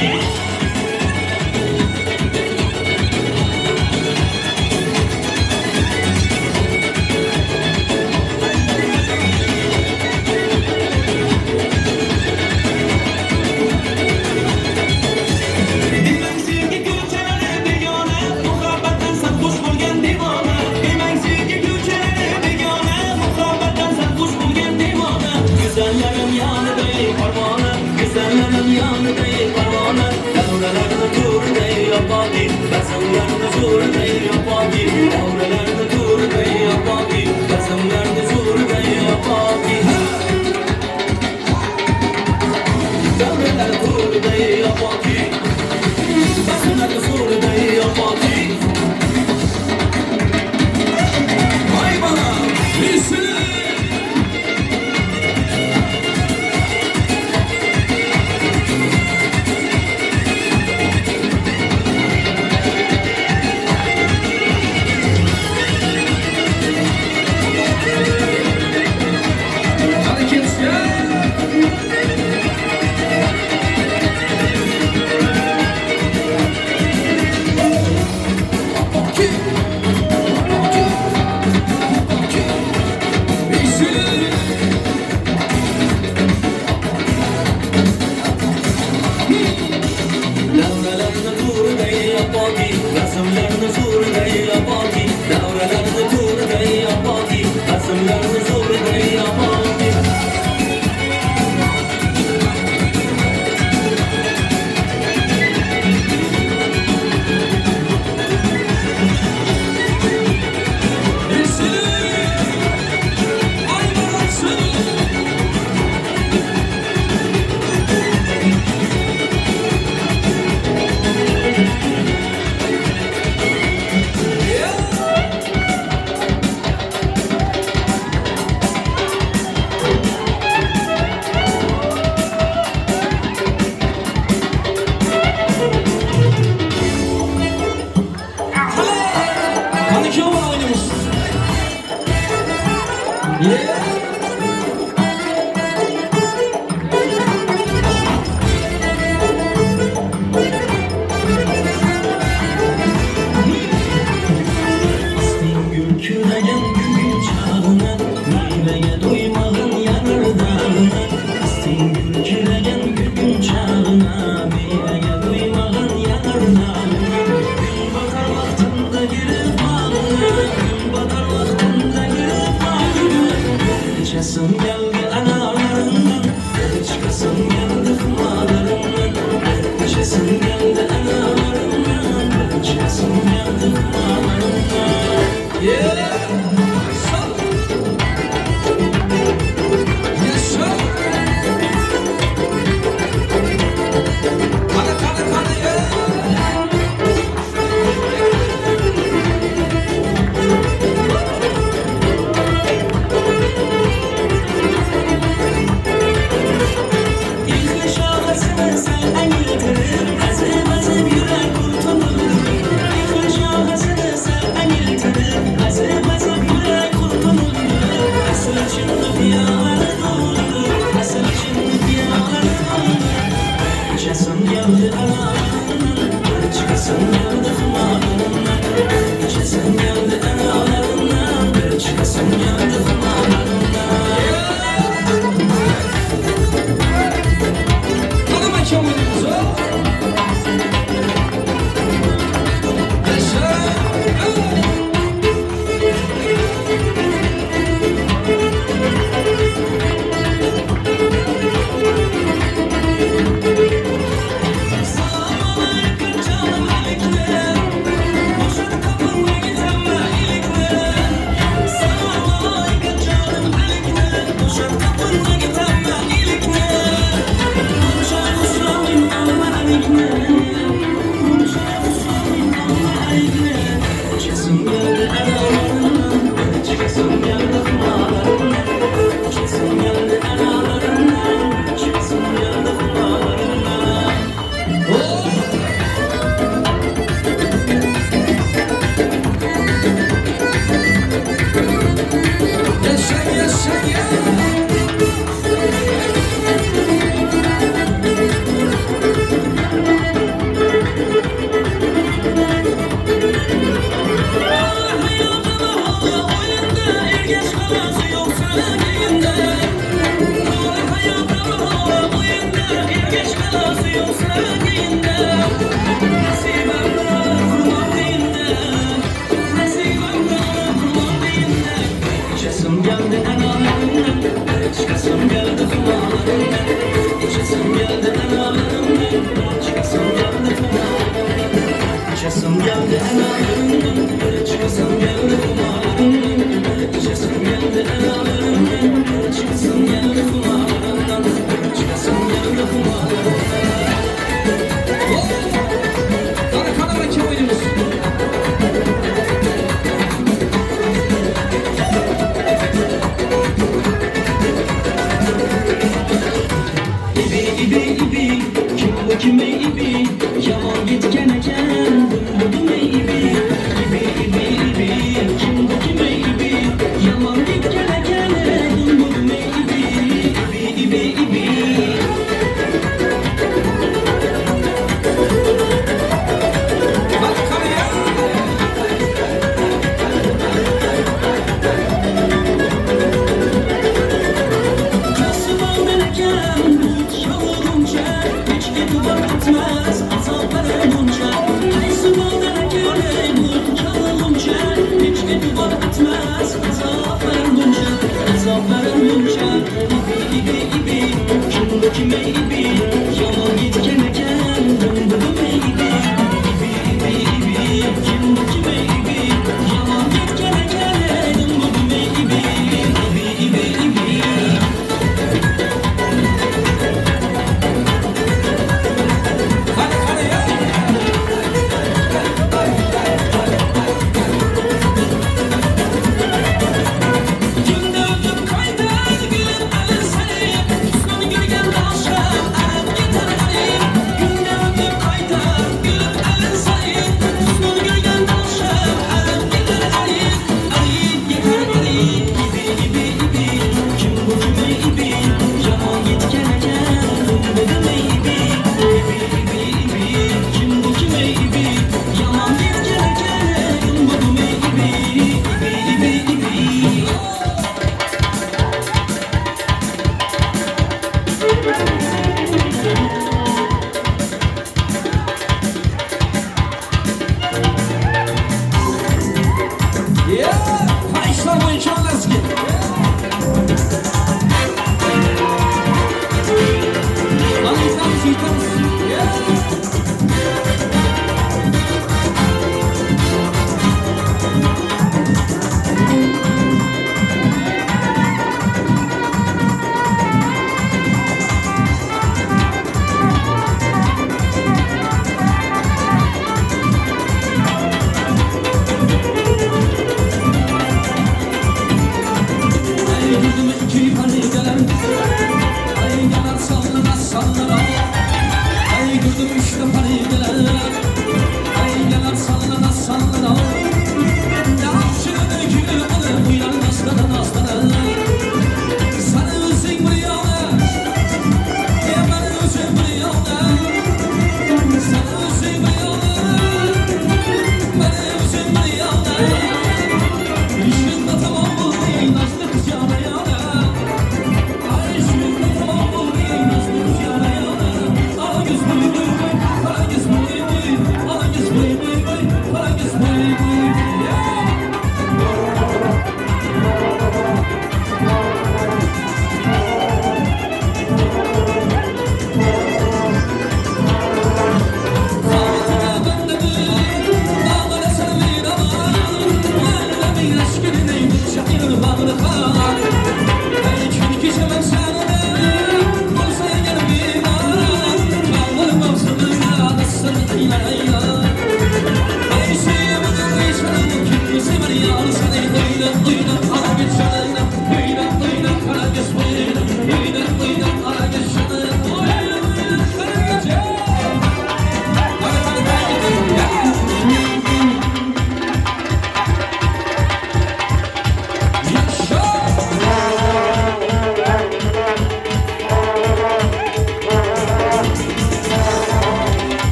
Demang sevgi ko'chalari begona, Muhabbatdan sarxush bo'lgan devona. Demang sevgi ko'chalari begona, Muhabbatdan sarxush bo'lgan devona. Go'zallarim yonida ey parvona, Go'zallarim yonida ey parvona. Davralarni to'rday oppoqi, Bazmlarni zo'rday oppoqi, Davralarni to'rday oppoqi, Bazmlarni zo'rday oppoqi. Davralar to'rday oppoqi, Bazmlarni zo'rday oppoqi. Ay bana. Yükselin.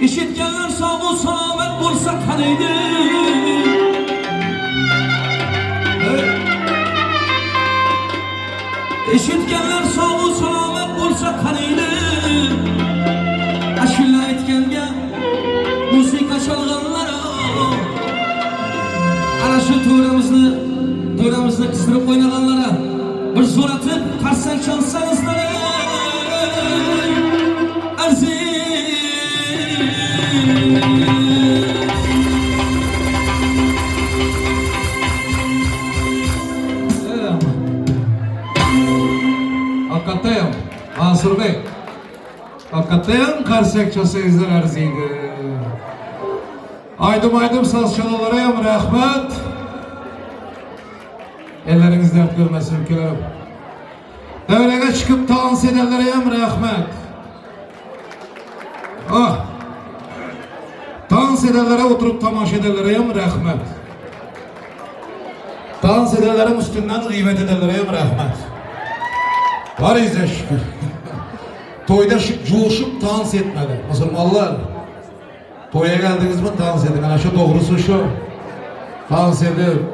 Eşitgenler sag-u salamat bolsa kanydy. Eşitgenler sag-u salamat bolsa kanydy. Aşula aytganga musiqa çalganlara ana shu to'ramizni to'ramizni qistirib o'ynaganlara bir zo'ratib qarsak chalsangizlar aziz. Hakikaten Mansur Bey. Hakikaten qarsak çalsangızlar arzıydı. Aydım aydım saz çalalara rahmet. Elleriniz dert görmesin ülkelerim. Devreye çıkıp dans edenlere rahmet. Ah. Dans edenlere oturup tamaşa edenlere rahmet. Dans edenlerin üstünden gıybet edenlere rahmet. Var ize şükür. Toyda coşup dans etmedi. Musulmanlar. Toya geldiniz mi dans edin. Ana şu doğrusu şu. Dans edin.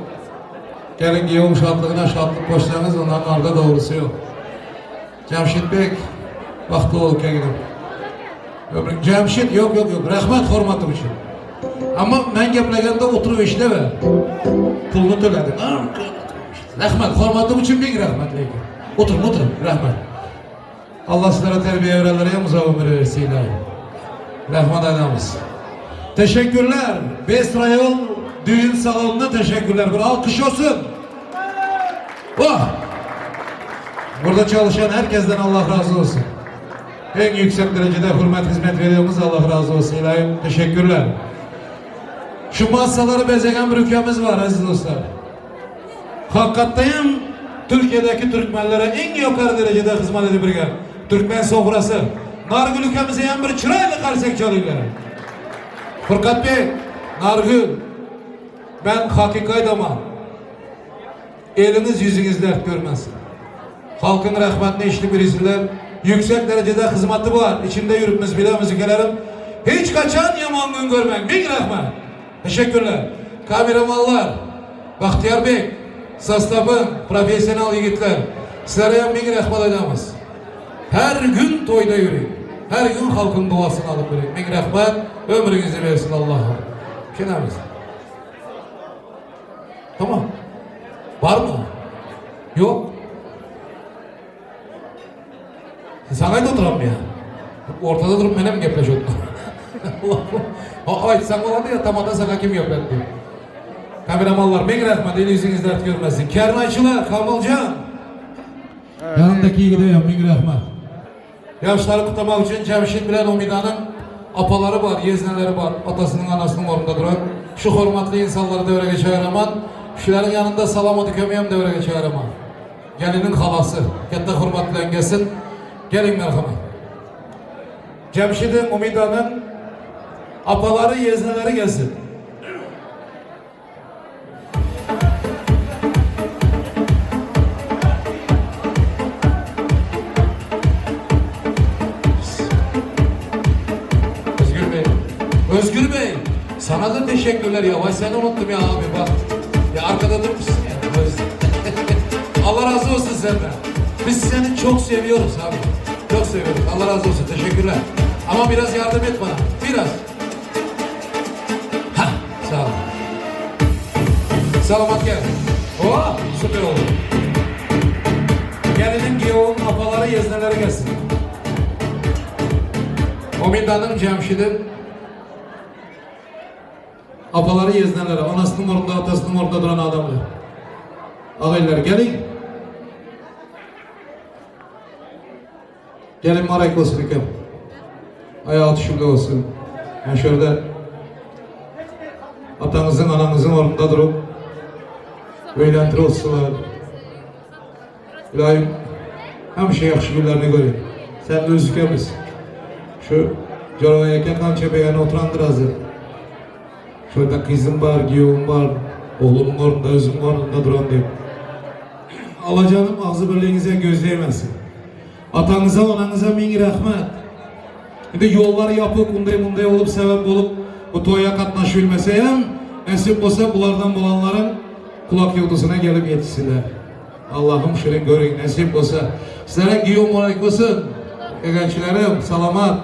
Gelin giyom şatlığına şatlık koşsanız onların arada doğrusu yok. Cemşit Bey, vaxtlı ol gelin. Cemşit yok yok yok. Rahmet hürmetim için. Ama ben gaplegende oturup işleme. Pulunu töledim. Rahmet, hürmetim için bin rahmet lekin. Oturun oturun, rahmet. Allah sizlere terbiye verenlere uzak ömür versin ilahi. Rahmet adamız. Teşekkürler. Best Royal düğün salonuna teşekkürler. Bir alkış olsun. Oh! Burada çalışan herkesten Allah razı olsun. En yüksek derecede hürmet hizmet veriyoruz. Allah razı olsun ilahi. Teşekkürler. Şu masaları bezegen bir ülkemiz var aziz dostlar. Hakikaten Türkiye'deki Türkmenlere en yukarı derecede hizmet edip bir Türkmen sofrası. Nargül ülkemize hem bir çırayla karsak çalıyorlar. Furkat Bey, Nargül, ben hakikat ama eliniz yüzünüz dert görmesin. Halkın rahmetine işli birisiler. Yüksek derecede hizmeti var. İçinde yürütmüş bilemiz ülkelerim. Hiç kaçan yaman gün görmek. Bin rahmet. Teşekkürler. Kameramanlar, Bahtiyar Bey, Sastap'ın profesyonel yiğitler. Sizlere hem bin rahmet edemiz. Her gün toyda yürüyün. Her gün halkın duasını alıp yürüyün. Bin rahmet ömrünüzü versin Allah'ım. Şenamiz. Tamam. Var mı? Yok. Sen da oturam ya. Ortada durup menem gepleşiyordum. Ay sen olandı ya tamada sana kim gepletti? Kameramanlar bin rahmet eli yüzünüz dert görmesin. Kernayçılar Kamalcan. Yanındaki yiğide bin rahmet. Yaşları kutlamak için Cemşit bilen Umida'nın apaları var, yezneleri var. Atasının anasının orunda duran. Şu hürmetli insanları devreye çağıraman. Şuların yanında salamat kömeyem devreye çağıraman. Gelinin halası. Katta hürmet bilen gelsin. Gelin merhaba. Cemşid'in, Umida'nın apaları, yezneleri gelsin. Özgür Bey. Özgür Bey. Sana da teşekkürler ya. Vay seni unuttum ya abi bak. Ya arkada durmuşsun ya. Allah razı olsun senden. Biz seni çok seviyoruz abi. Çok seviyoruz. Allah razı olsun. Teşekkürler. Ama biraz yardım et bana. Biraz. Hah, sağ ol. Selamat gel. Oh, süper oldu. Gelinin giyovun apaları yezneleri gelsin. Omida'nın Cemşid'in apaları yezneleri, anasının orunda, atasının orunda duran adamlar. Ağaylar gelin. Gelin marek olsun ükem. Ayağı tüşümlü olsun. Yani şöyle atanızın ananızın orunda durup öğlentir olsunlar. İlahim həmişə yaxşı günlərini görün. Sən də özükəmiz. Şu Caravaya qança bəyəni oturandır hazır. Şurada gyzym bar, giýewim bar, oglumyň ornunda, özümiň ornunda duran diýip. Allajanym agzybirligiňize göz degmesin. Ataňyza, onaňyza miň rahmet. Indi ýollar ýapyk, unday-munday bolup, sebäp bolup bu toýa gatnaşybilmese hem, nesip bolsa bulardan bolanlaryň kulak ýyldyzyna gelip ýetişsinler. Allahym şirin görüň, nesip bolsa. Sizlere giýew mübarek bolsun. Egençilerim, salamat.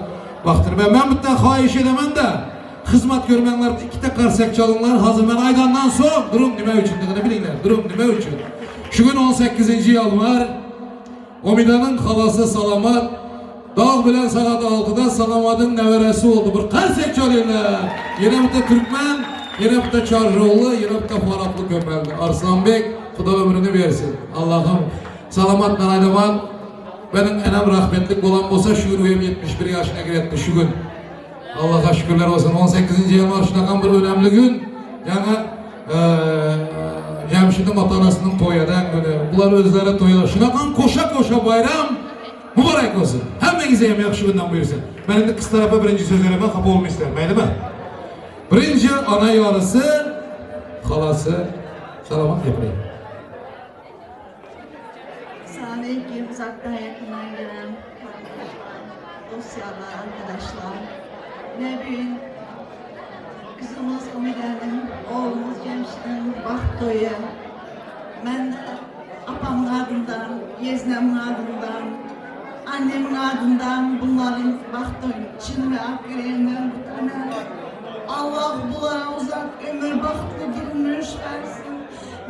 Bagtyny ber. Men bitta haýyş edemen-de, hyzmat görmäňler, ikkita karsak çalyňlar. Hazır men aýdandan soň, duruň nime üçindigini biliňler. Duruň nime üçin. Şu gün 18-nji ýanwar. Umidanyň halasy Salamat dag bilen sagat altyda Salamadyň neberesi boldy. Bir karsak çalyňlar. Ýene bitta türkmen, ýene bitta çarjowly, ýene bitta faraply köpeldi. Arslanbek, Huda ömrüni bersin. Allahym Salamat men aýdaman, meniň enem rahmetlik bolan bolsa şu gün hem 71 ýaşyna giretdi şu gün. Allaha şükürler bolsun. 18-nji ýanwar şunakam bir önemli gün. Ýaňy Jemşidiň ata-anasynyň toý eden güni. Bular özleri toýa şunakam koşa-koşa baýram mübarek bolsun. Hemmeňize hem ýagşy günden buýursun. Men indi kys tarapa birinji söz beremen, hapa bolmaýsizler, mäýlimi? Birinji ana ýarysy, halasy Salamat gepleýin. Selamünaleyküm uzaktan yakından gelen kardeşler, dosyalar, arkadaşlar. Ne büyük kızımız Umide'nin, oğlumuz Cemşit'in baht toyu. Ben de apamın adından, yeznemin adından, annemin adından bunların baht toyu çın ve ak yüreğimden kutlarım. Allah bunlara uzak ömür, bahtlı durmuş versin.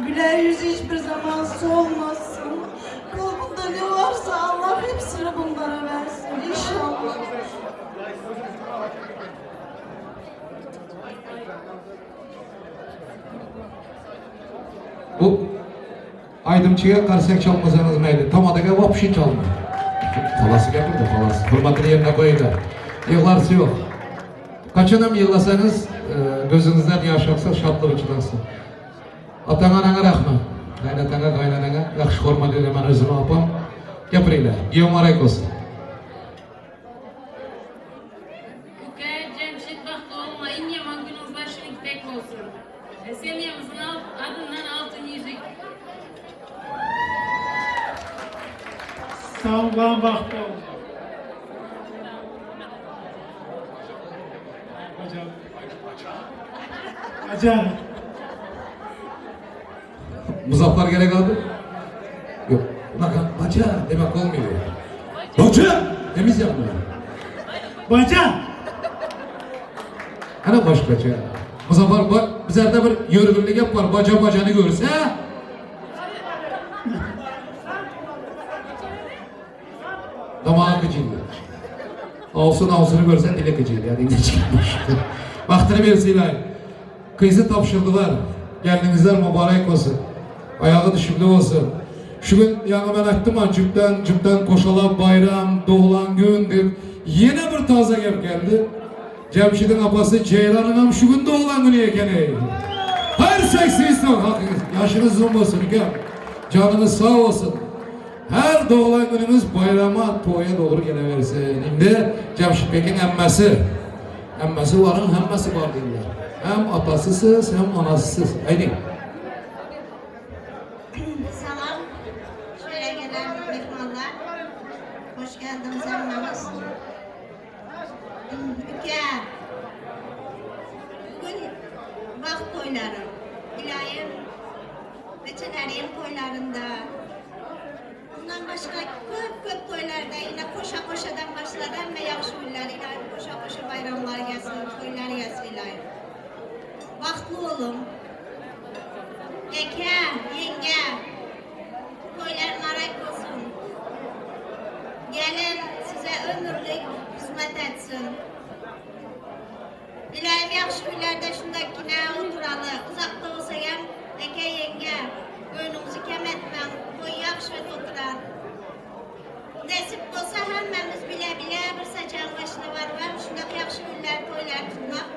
Güler yüzü hiçbir zaman solmasın. Kalbında ne varsa Allah hepsini bunlara versin inşallah. Bu aýdymçyga karsak çalmasaňyz maýli, tamadaga wapşe çalma. Halasy gapirdi, halasy. Hurmatyny ýerine goýuňlar. Ýyglarsy ýok. Haçanam ýyglasaňyz, gözüňizden ýaş aksa şatlyk üçin aksyn. Ataňa anaňa rahmet. Gaýynataňa gaýynanaňa ýagşy hormat edemen özüme apam. Gapirýlar. Giýew mübarek bolsun. Uka Jemşit bagtly bolma iň ýaman günüňiz başyňyz bek bolsun. Semýamyzyň adyndan altyn ýüzük. Sag boluň bagtly boluň. Baja. Muzaffar gerek abi. Yok. Unaqa baja demek bolmaýar. Baja demiz yapmıyor. Baja. Ana başgaça. Muzaffar bak bizlerde bir ýörgünli gep bar. Baja bajany görse Damagy gyjylýar. Awsun awsuny görse dili gyjylýar. Wagtyny bersinler. Gyzy tabşyrdylar. Gelniňizler mübarek bolsun. Aýagy düşümli bolsun. Şu gün ýaňy men aýtdym-a, jüpden jüpden goşalap baýram, doglan gün diýip, ýene bir taze gep geldi. Jemşidiň apasy Jeýranyňam şu gün doglan güni ekeni. Her seksiz hakyňyz, ýaşyňyz uzyn bolsun, ukem. Janyňyz sag bolsun. Her doglan günüňiz baýrama, toýa dogry gelewersin. Indi Jemşitbekiň emmesi. Emmesi baryň hemmesi bar diýilýär. Hem atasysyz, hem anasysyz. Aýdyň. Salam, şöyle gelen mehmanlar. Hoş geldiniz hemmeniz. Üke. Bugün bagt toýlary. Ilayim beçeleriň toýlarynda Mundan başga köp-köp toýlarda ine koşa-koşadan başlady hemme ýagşy günler ilayim koşa-koşa baýramlar gelsin, toýlar gelsin ilayim. Bagtly boluň. Eke, ýeňňe, toýlar mybarek bolsun. Gelin size ömürlik hyzmat etsin. Ilayim ýagşy günlerde şundakine oturaly. Uzakda bolsa hem eke, ýeňňe, göwnüňizi kem etmäň, toý ýagşy öte oturar. Nesip bolsa hemmämiz bile-bile bir saçagyň başyna barybam şundak ýagşy günler, toýlar tutmak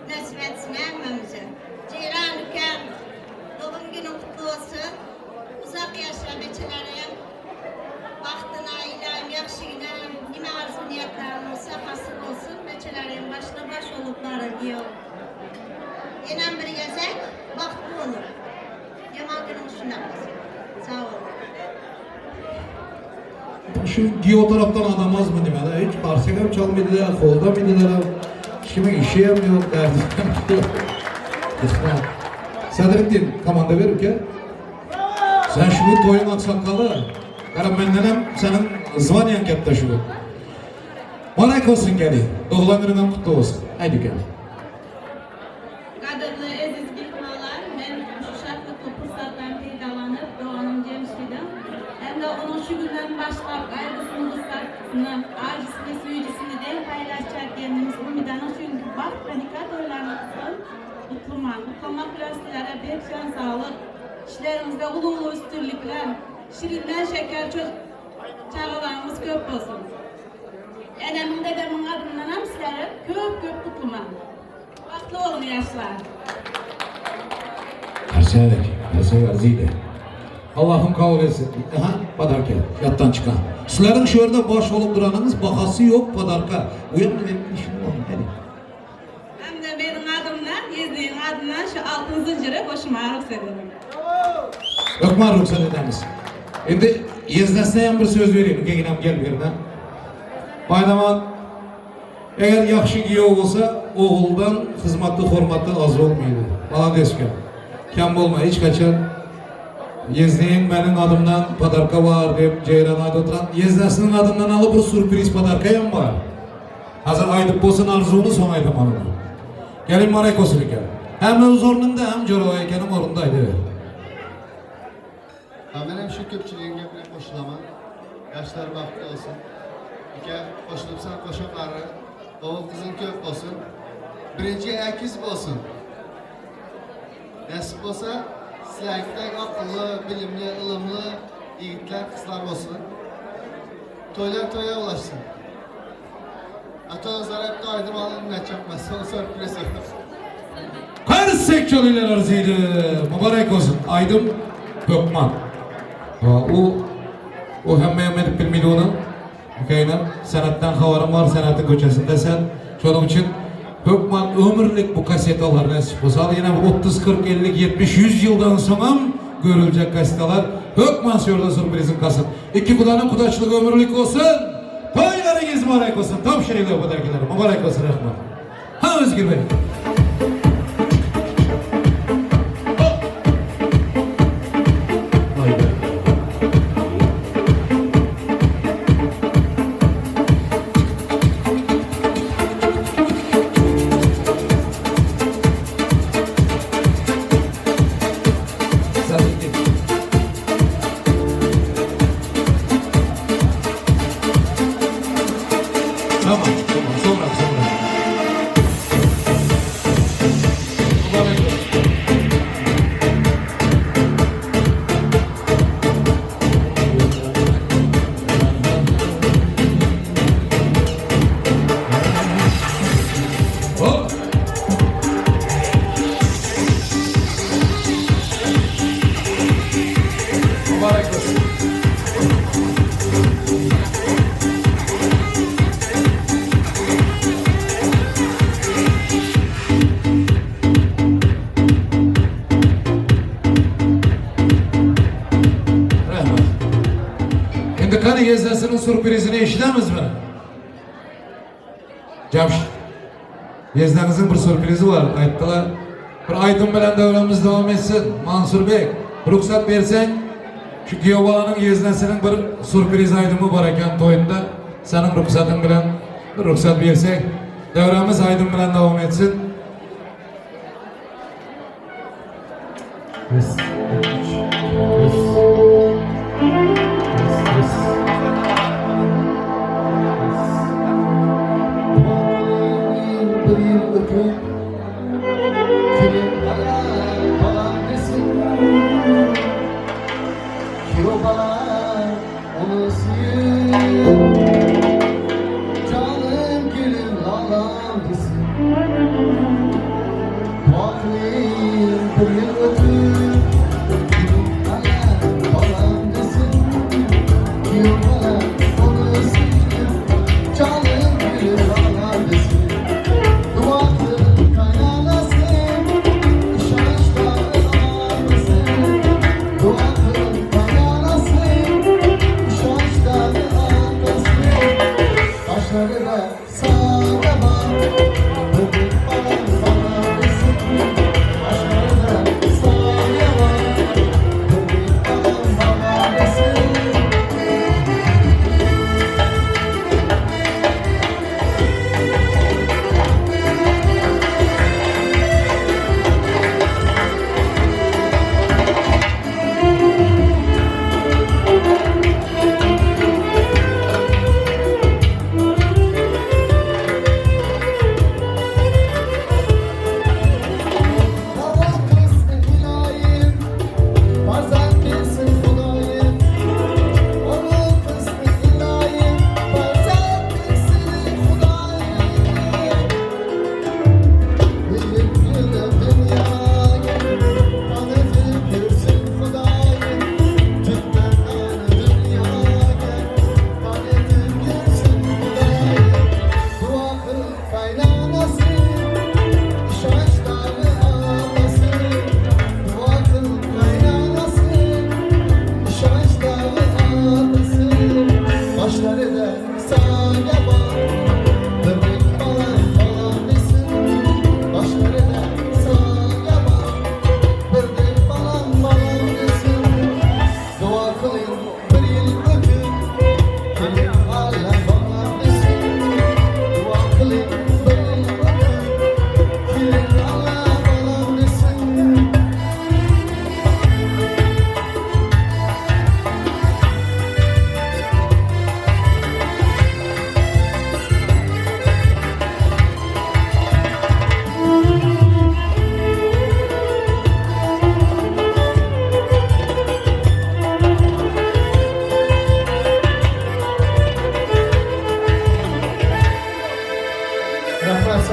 nesip etsin hemmämize. Jeýran ukäm, dogum günüň gutly bolsun. Uzak ýaşa beçelerim. Bagtyna ilayim ýagşy güne nime arzuw niýetleriň bolsa hasyl bolsun beçelerim başyna baş bolup barar giýew. Ýene. boluň. Ýaman günüňiz şundak bolsun. Sag boluň. Şu giyo taraftan adam az mı demeli? Hiç parsek hem çalmadılar, kolda mıydılar? Kimin işi hem yok, derdi hem yok. Sadrettin, komanda ver ki. Sen şu toyun aksakalı. Kara menden hem senin zvaniyan katta şu. Mübarek olsun geli. Doğulan gününden kutlu olsun. Haydi gel. Gadyrly eziz myhmanlar, men şu şatlykly pursatdan peýdalanyp, doganym Jemşidiň hem-de onuň şu günden başlap gaýgysyny, gussasyny, ajysyny, süýjüsini deň paýlaşjak gelnimiz Umydanyň şu günki bagt we nika toýlaryny gysgan gutlaman. Gutlamak bilen sizlere berk jan saglyk, işleriňizde uly-uly üstünlikler, şirinden şeker çagalaryňyz köp bolsun. Enemiň, dedemiň adyndanam sizlere köp-köp gutlaman. Bagtly boluň ýaşlar. Karşıya Karşıya arzıydı. Allah'ım kabul etsin. Aha, padarka, yattan çıkan. Sizlerin şu yerde baş olup duranınız bakası yok padarka. Uyanın benim işim var. Hadi. Hem de benim adımdan, Yezdi'nin adından şu altın zinciri boşuma ruhsat ederim. Lokman ruhsat edemiz. Endi yezdasına ham bir söz vereyim. Keyin gel bu yerdan. Baydaman eğer yaxşı giyev olsa oğuldan xizmati hurmati az olmaydı. Молодец Kam bo'lma hech qachon Yezdeyim benim adımdan padarka var deb Ceyran ayda oturan Yezdasının adından alıp bir sürpriz padarka ham var. Hazır aytıp bo'lsin arzuni so'ng aytaman uni. Gelin marak olsun ekan. Hem öz o'rnida hem Jo'rabay akaning o'rnida aytaver. Ha, men hem şu köpçüliğin gapine qo'shilaman. Yoshlar baxtli olsun. Aka qo'shilibsan qo'sha qari. O'g'il qizing ko'p bo'lsin. Birinchi akiz bo'lsin. Nasib bo'lsa sizlardek aqlli, bilimli, ilmli yigitlar, qizlar bo'lsin. To'ylar to'ya ulashsin. Ata-onalar hep aydım alın ne çakmaz. O sürpriz. Qarsak chalinglar arziydi. Mübarek olsun. Aydın Hökman. Ha, u u hamma ham edip bilmaydi uni. Ukaylar, san'atdan xabarim bor, san'atning ko'chasida sen. Shuning uchun Hökman ömürlik bu kasetalar nasip bo'lsa, yana 30, 40, 50, 70, 100 yıldan so'ng ham görülecek kasetalar. Hökman şu yerda sürprizim kalsın. İki kudanın kudaçlık ömürlük olsun. Toylarınız mübarek olsun. Topşiringlar podarkalar. Mübarek olsun rahmat. Ha Özgür Bey. Sadrettin. Tamam, tamam. Sonra, sonra. Mübarek olsun. Hop. Mübarek olsun. Rahmat. Endi qani yezdasining syurprizini eshitamizmi? Jamshid. Yezdangizning bir syurprizi bor, aytdilar. Bir aydın bilan davramiz davom etsin. Mansurbek, ruxsat bersang, shu kuyov bolaning yezdasining bir syurpriz aydimi bor ekan to'yida. Sening ruxsating bilan bir ruxsat bersak, davramiz aydın bilan davom etsin. Res, üç, res, res, res. Bir yıl ötüp Gülüm bana balam desin Kuyov bana onu suyup Canım gülüm lalam desin Baklayın bir yıl ötüp Gülüm bana balam desin Kuyov bana onu suyup Canım gülüm lalam desin Dua kılın kaynanası.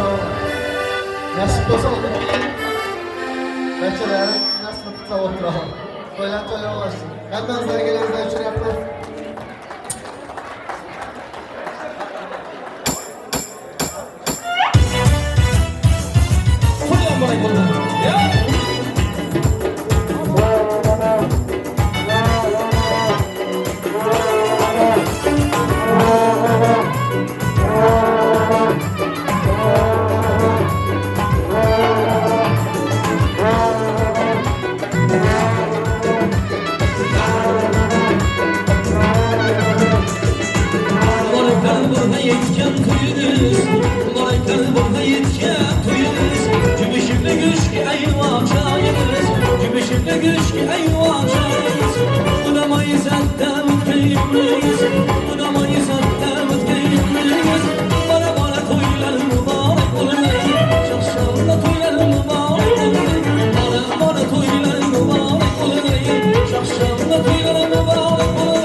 Sag boluň. Nesip bolsa ondan keyin beçelerin nasıl kutlap oturalım. Toylar toylar olsun. Hemmenizlere gelenler için rahmet. Toýlar mübarek bolsun. Ya! Mübarekler burna yetken toyunuz Mübarekler burna yetken toyunuz Gümüşümle güçlü ayva çayınız Gümüşümle güçlü ayva çayınız Unamayı zaten ötkeyimiz Unamayı zaten ötkeyimiz Bana bana toylar mübarek olun Çakşamla toylar mübarek olun Bana bana toylar mübarek olun Çakşamla toylar mübarek olun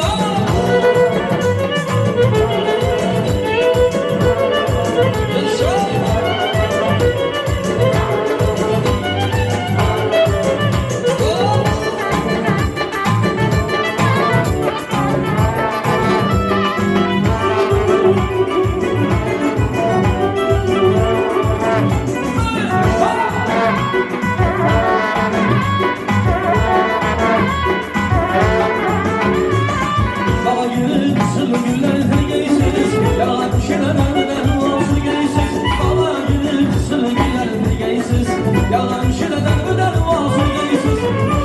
Baba gülüm sırlı güller geysiz Yalan şirelerden olsun geysiz Baba gülüm sırlı güller geysiz Yalan şirelerden olsun geysiz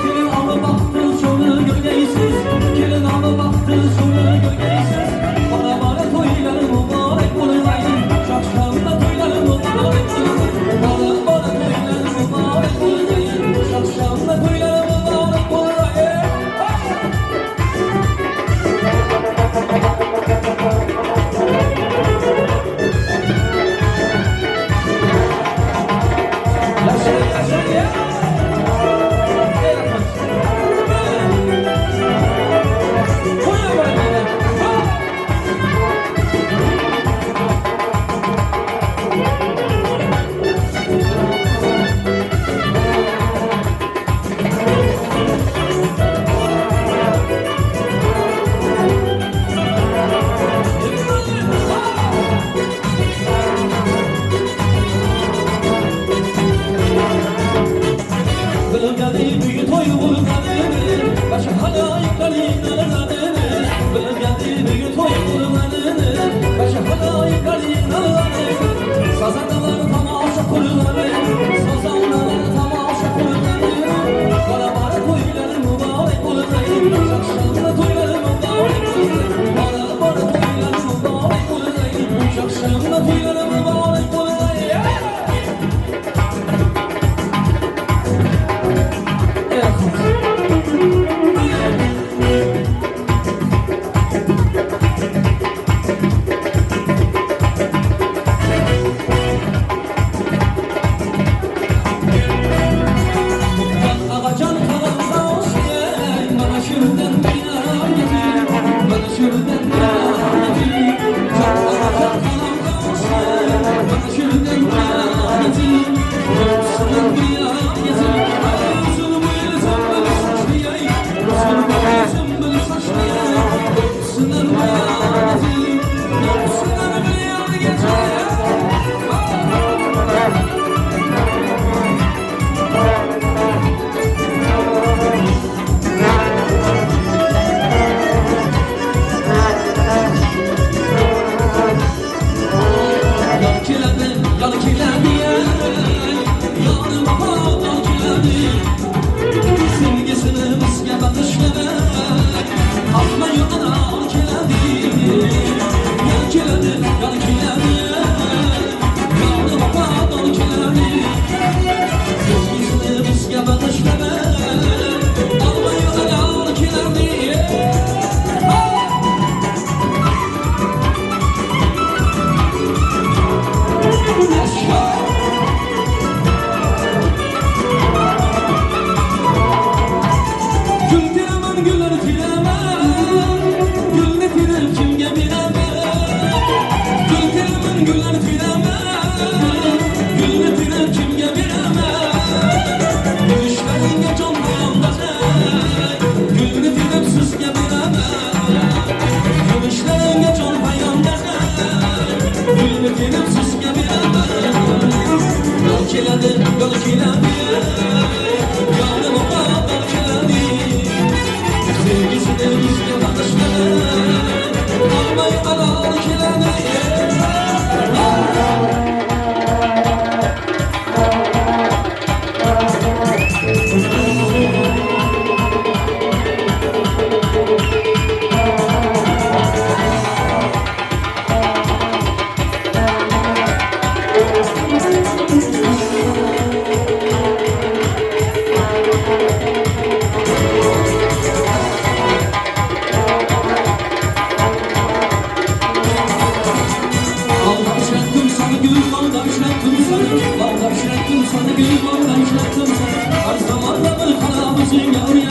Gelin alı baktı şunu gölgeysiz Gelin alı baktı şunu gölgeysiz Bana bana toylar mübarek olayım Şakşamda toylar mübarek olayım Bana bana toylar mübarek olayım Şakşamda toylar mübarek olayım Yaşa yaşa ya. Ey Rahman. Koyun bana böyle. Ha! seni. Bağda işlettim seni, bir bağda işlettim seni. Her zamanda bir kalan.